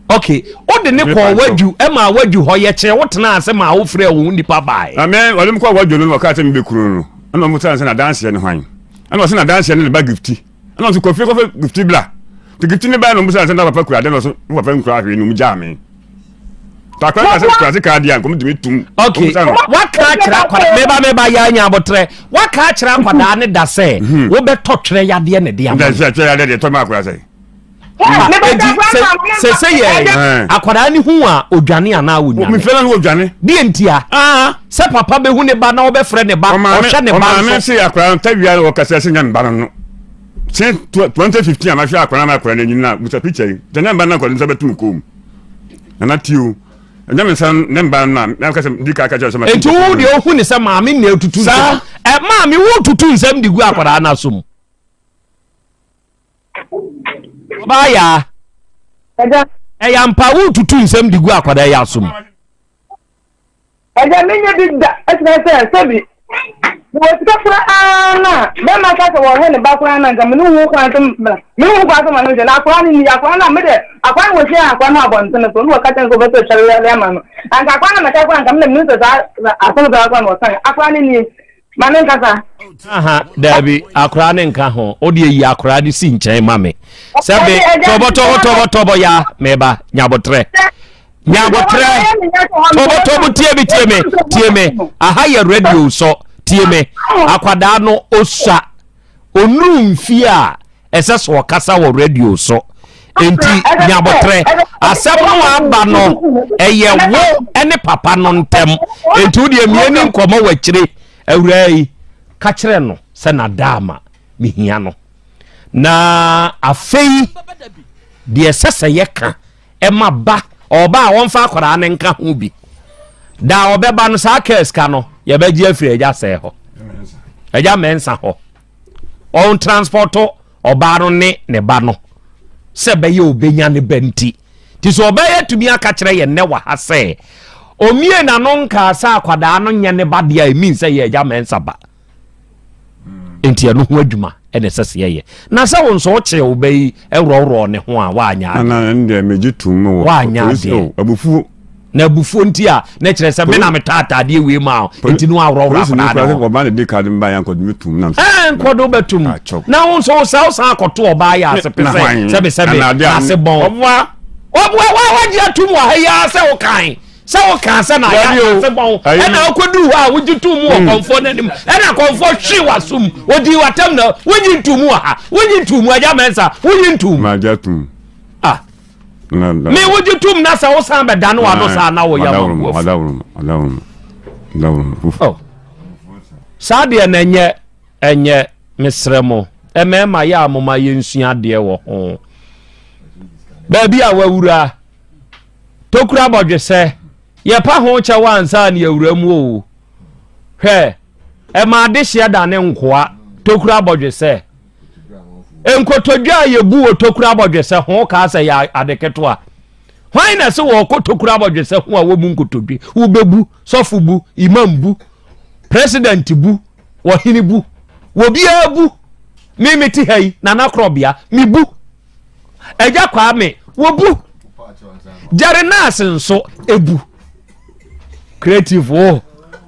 S2: ok wode ne kɔɔ wadwu ɛma wadwu hɔ yɛkyerɛ wo tena ase ma wofrɛ wo nipa bae
S3: na me ɔde me kɔɔ wadwu no na ɔkaa sɛ mebɛkunu no ɛna ɔmo sɛ n'adanseɛ ne hwan ɛna ɔsɛ n'adanseɛ ne ne ba gifti ɛna ɔsɛ kɔfie kɔfɛ gifti bla nti gifti ne ba na ɔmo sɛ na papa kura ade na ɔsɛ mo papa nkura ahwee na ɔmo gyaa me takora na sɛ kura se kaa deɛ nkɔm tumi tum.
S2: Ok waka akyerɛ akwadaa meba meba yɛ anya abotrɛ waka akyerɛ akwadaa ne da sɛ mhm. wobɛtɔ twerɛ yadeɛ ne de ama.
S3: Twerɛ yadeɛ deɛ tɔ ma akwadaa sɛ.
S2: Eti sɛ sɛ yɛ akwadaa ne hu a odwane anaa odwane.
S3: Mefrɛ no odwane.
S2: Deɛ ntia. Ah. Sɛ papa bɛhu ne ba na ɔbɛfrɛ ne ba ɔhwɛ ne ba nso.
S3: Ɔmaame se akwadaa no tawia no ɔkasa sɛ nya ne ba no no. Since 2015 a mahwɛ akwadaa no akwadaa no anyini na busa picture yi. Sɛ nya ne ba no akwadaa no nsa bɛtum kɔn mu. Nana tio. Ɛnyɛ me nsa ne mba no a na kasa di ka ka kyerɛ sɛ ma.
S2: Enti wo deɛ ohu ne sɛ maame na etutu nsɛm. Ɛ maame wo tutu nsɛm de gu akwadaa no asom. Ɔbaa yaa. Ɛyɛ ampa wotutu nsɛm de gu akwadaa yi asom.
S6: Ɛgya menyɛ bi da ɛkyerɛ sɛ sɛbi wɔ sika koraa na bɛrima ka sɛ wɔhwɛ ne ba koraa na nka mene wo kwan so mena mene wo kwan so ma no nhwɛ na akwadaa no ni akwadaa no a mede akwadaa no wɔhyia akwadaa no abɔntene so ne wɔka kyɛn sɛ wɔbɛsɛ twɛre ama no anka akwadaa no mɛka koraa anka mena mene sɛ saa asɛm saa koraa na wɔka akwadaa no nie Ma ne nkasa.
S2: Aha, daabi, akora ne nka ho. O deɛ yi akora ne si nkyɛn ma me. Sɛbe, tɔbɔ tɔbɔ tɔbɔ tɔbɔ ya, meba, nyabotrɛ. Nyabotrɛ, tɔbɔ tɔbɔ tie me tie me tie me. Aha yɛ radio sɔ, tie me. Akwadaa no osua, onuru mfie a ɛsɛ sɛ ɔkasa wɔ radio so nti nyabotrɛ asɛm no aba no ɛyɛ wo ne papa no ntɛm nti wo deɛ mmieni nkɔmmɔ wɔ akyire awuraa yi ka kyerɛ no sɛ nadaama mehia no na afei deɛ ɛsɛ sɛ yɛka ɛma ba ɔba a wɔmfa akwadaa no nka ho bi da ɔbɛba no saa kaa sika no yɛbɛgye afiri agya sɛɛ hɔ agya mɛnsa hɔ ɔntranspɔto ɔbaa no ne ne ba no sɛ ɛbɛyɛ ɔbɛnya ne ba nti nti sɛ ɔbɛyɛ tumi aka kyerɛ yɛn nnɛ wɔ ha sɛ ɔmie n'ano nkaa sɛ akwadaa no nyɛ ne ba deɛ a ɛmin sɛ yɛ agya mɛnsa ba nti ɛno ho adwuma ɛna ɛsɛ sɛ yɛyɛ na sɛ wo nso wokyee wo ba yi worɔworɔ ne ho a woanyɛ adeɛ.
S3: Nana ɛno deɛ megye tom wɔ
S2: woanyɛ adeɛ
S3: abufuo
S2: na abufuo nti a na kyerɛ sɛ me na metɔ ataadeɛ wei ma o nti no aworɔworɔ akwadaa ne ho
S3: ɔba ne de ka de mba yɛ nkɔde metum na
S2: ɛɛ nkɔde wobɛtum na wo nso wo sɛ wo san akɔto ɔbaa yɛ ase pe sɛ sɛbe sɛbe ase bɔn
S3: ɔboa
S2: ɔboa wa wagye atum wɔ ha yi ara sɛ wo kan sɛ wo kan sɛ na ayɛ ase bɔn ɛna wokɔduru hɔ a wogye tom wɔ hmm. kɔnfoɔ no anim ɛna kɔnfoɔ hwe w'asom wɔdii w'atam na wogye ntom wɔ ha wogye ntom agya mɛnsa wogye ntom
S3: magye atom
S2: ah me wogye tom na sɛ wosan bɛdane w'ano saa na woyɛ
S3: ma
S2: oh. saa deɛ na ɛnyɛ ɛnyɛ mesrɛ mo mmarima yɛ a moma yɛnsua adeɛ wɔ ho baabi a wawura tokura bɔdwesɛ yɛpa ho kyɛw ansa ne yɛwura mu o hwɛ ɛma adehyeɛ da ne nkoa tokura bɔdwesɛ Nkotodwe a yɛbu wɔ tokuro abɔdwesɛ ho kaa sɛ yɛ ade ketewa. Hwan na ɛsɛ wɔkɔ tokuro abɔdwesɛ ho a wɔbu nkotodwe? Wobɛbu, sɔfo bu, imam bu, president bu, ɔhene bu, obiara bu. Me mete ha yi, Nana Korɔbea, mebu. Agya Kwame, wɔbu. Jerry Nas nso ebu. Creative wo.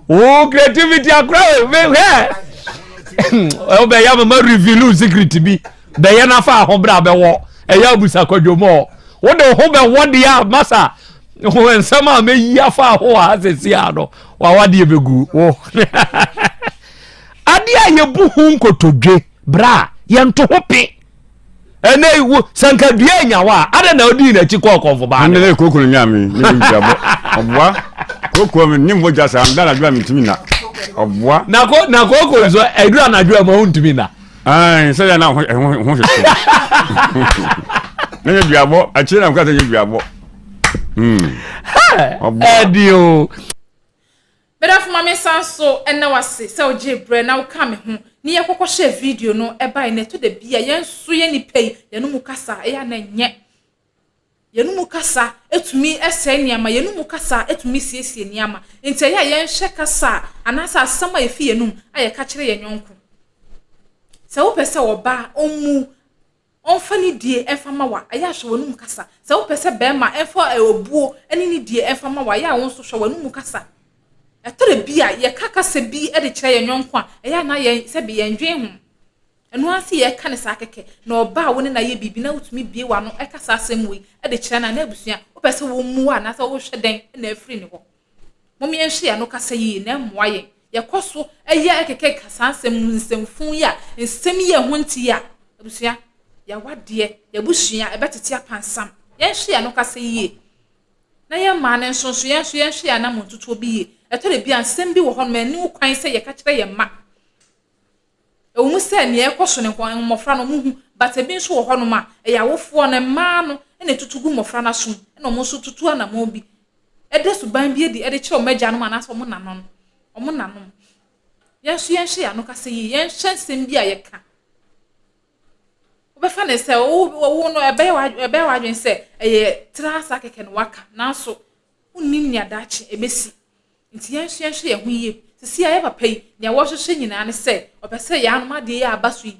S2: Wo creativity akora o. Me hwɛ. Wobɛyɛ mama reveal secret bi. Bɛyɛ na fa ho bra bɛwɔ. Ɛyɛ abusa kwadwo mɔ. Wode ho bɛwɔ deɛ a masa. Ho nsɛm a mɛyi afa ho a asɛsi a no. Wawadeɛ bɛgu wo. Adeɛ a yɛbu ho nkotodwe bra yɛnto ho pe. Ɛnɛ yi wo sɛ nka dua anya hɔ a adɛn na wodii n'akyi kɔɔ kɔmfo baa
S3: no? Ɛnɛ kooko no nyaa me ne me duabɔ ɔboa kooko me ne mogya saa meda anadwo a mentumi nna ɔboa.
S2: Na ko na kooko nso ɛduru anadwo a ma wontumi nna.
S3: Ayi sɛ yɛ na ho ho ho hwehwɛ ne yɛ duabɔ akyire na nka sɛ yɛ duabɔ.
S2: Hmm. Ɛdi o.
S1: Medafo ma mensan so nna wo ase sɛ wogyee berɛ na wokaa me ho ne yɛkɔkɔ hyɛɛ video no bae na ɛtɔ da bi a yɛn nso yɛn nnipa yi yɛn mu kasa ɛyɛ a na ɛnyɛ. Yɛn mu kasa tumi sɛe nneɛma, yɛn mu kasa tumi siesie nneɛma. Nti ɛyɛ a yɛnhwɛ kasa a anaasɛ asɛm a ɛfi yɛn anum a yɛka kyerɛ yɛn yɔnko. Sɛ wopɛ sɛ ɔbaa ɔmmu Ɔmfa nidie mfa ma wo a, ɛyɛ a hwɛ w'anum kasa. Sɛ wopɛ sɛ barima mfa obuo ne nidie mfa ma wo a, ɛyɛ a wo nso hwɛ w'anum kasa. Ɛtɔ da bi a, yɛka kasa bi de kyerɛ yɛn yɔnko a, ɛyɛ a na yɛn sɛbe yɛndwen ho. Ɛno ara nti yɛka no saa kɛkɛ. Na ɔba a wo ne no ayɛ biribi na wotumi bue w'ano ka saa asɛm wei de kyerɛ no a, na abusua, wopɛ sɛ wɔmmu wo anaasɛ wohwɛ dɛn na afiri ne hɔ? Mom yɛnhwɛ yɛn ano kasa yiye na ɛmmoa yɛn. Yɛkɔ so yɛ kɛkɛ ka saa nsɛm nsɛmfuu yi a nsɛm yi a ɛho nte yi a, abusua, yɛawadeɛ, yɛabusua ɛbɛtete apansam. Yɛnhwɛ yɛn ano kasa yiye. Na yɛn mmaa no nso nso yɛn nso yɛnhwɛ yɛn anammɔntutuo bi yie. Ɛtɔ da bi a nsɛm bi wɔ hɔnom a ɛnni ho kwan sɛ yɛka kyerɛ yɛn mma. Ɛwɔ mu sɛ nea ɛkɔ so no nko mmɔfra no wɔhu, but ebi nso wɔ hɔnom a ɛyɛ awofoɔ no mmaa no na ɛtutu gu mmɔfra no asom na wɔn nso tutu anammɔn bi da suban bi adi de kyerɛ wɔn agyanom anaasɛ wɔn nanom, wɔn nanom. Yɛn nso yɛnhwɛ yɛn ano kasa yie, yɛnhwɛ nsɛm bi a yɛka. Wobɛfa no sɛ wo wo no ɛbɛyɛ ɛbɛyɛ w'adwene sɛ ɛyɛ tra saa kɛkɛ na waka, nanso wonnim nea daakye ɛbɛsi. Nti yɛn nso yɛnhwɛ yɛn ho yie. Sisi a yɛ papa yi, nea wɔhwehwɛ nyinaa ne sɛ ɔpɛ sɛ yɛn anom adeɛ yɛ aba so yi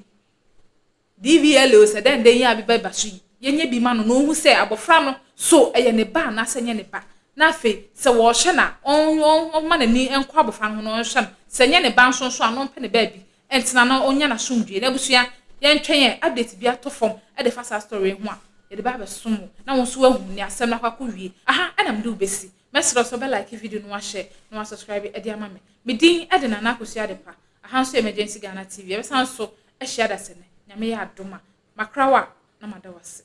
S1: DVLA o sɛ dɛn dɛn yi a bɛba so yi, yɛnyɛ bi ma no na ɔnhu sɛ abɔfra no so ɛyɛ ne ba anaasɛ ɛnyɛ ne ba. Na afei sɛ wɔrehwɛ no a, ɔmma n'ani nkɔ abɔfra no ho na ɔnhwɛ no. Sɛ ɛnyɛ ne ba nso nso a, na ɔmpɛ ne baabi ntena na ɔnya n'asomdwoeɛ. N'abusua, yɛntwɛn ɛ, update bi atɔ fam de fa saa story yi ho a, yɛde ba abɛsom wo na wo nso woahu nea asɛm no akɔ akɔwie. Aha na mede wo bɛsi. Mɛsrɛ wo sɛ wobɛ like video no, wahyɛ na wasubscribe de ama me. Me din de Nana Akosua Adepa. Aha nso yɛ Emergency Ghana TV. Yɛbɛsan nso ahyia dasɛ nnɛ. Nyame yɛ adom a. Makra wo a, na mada wo ase.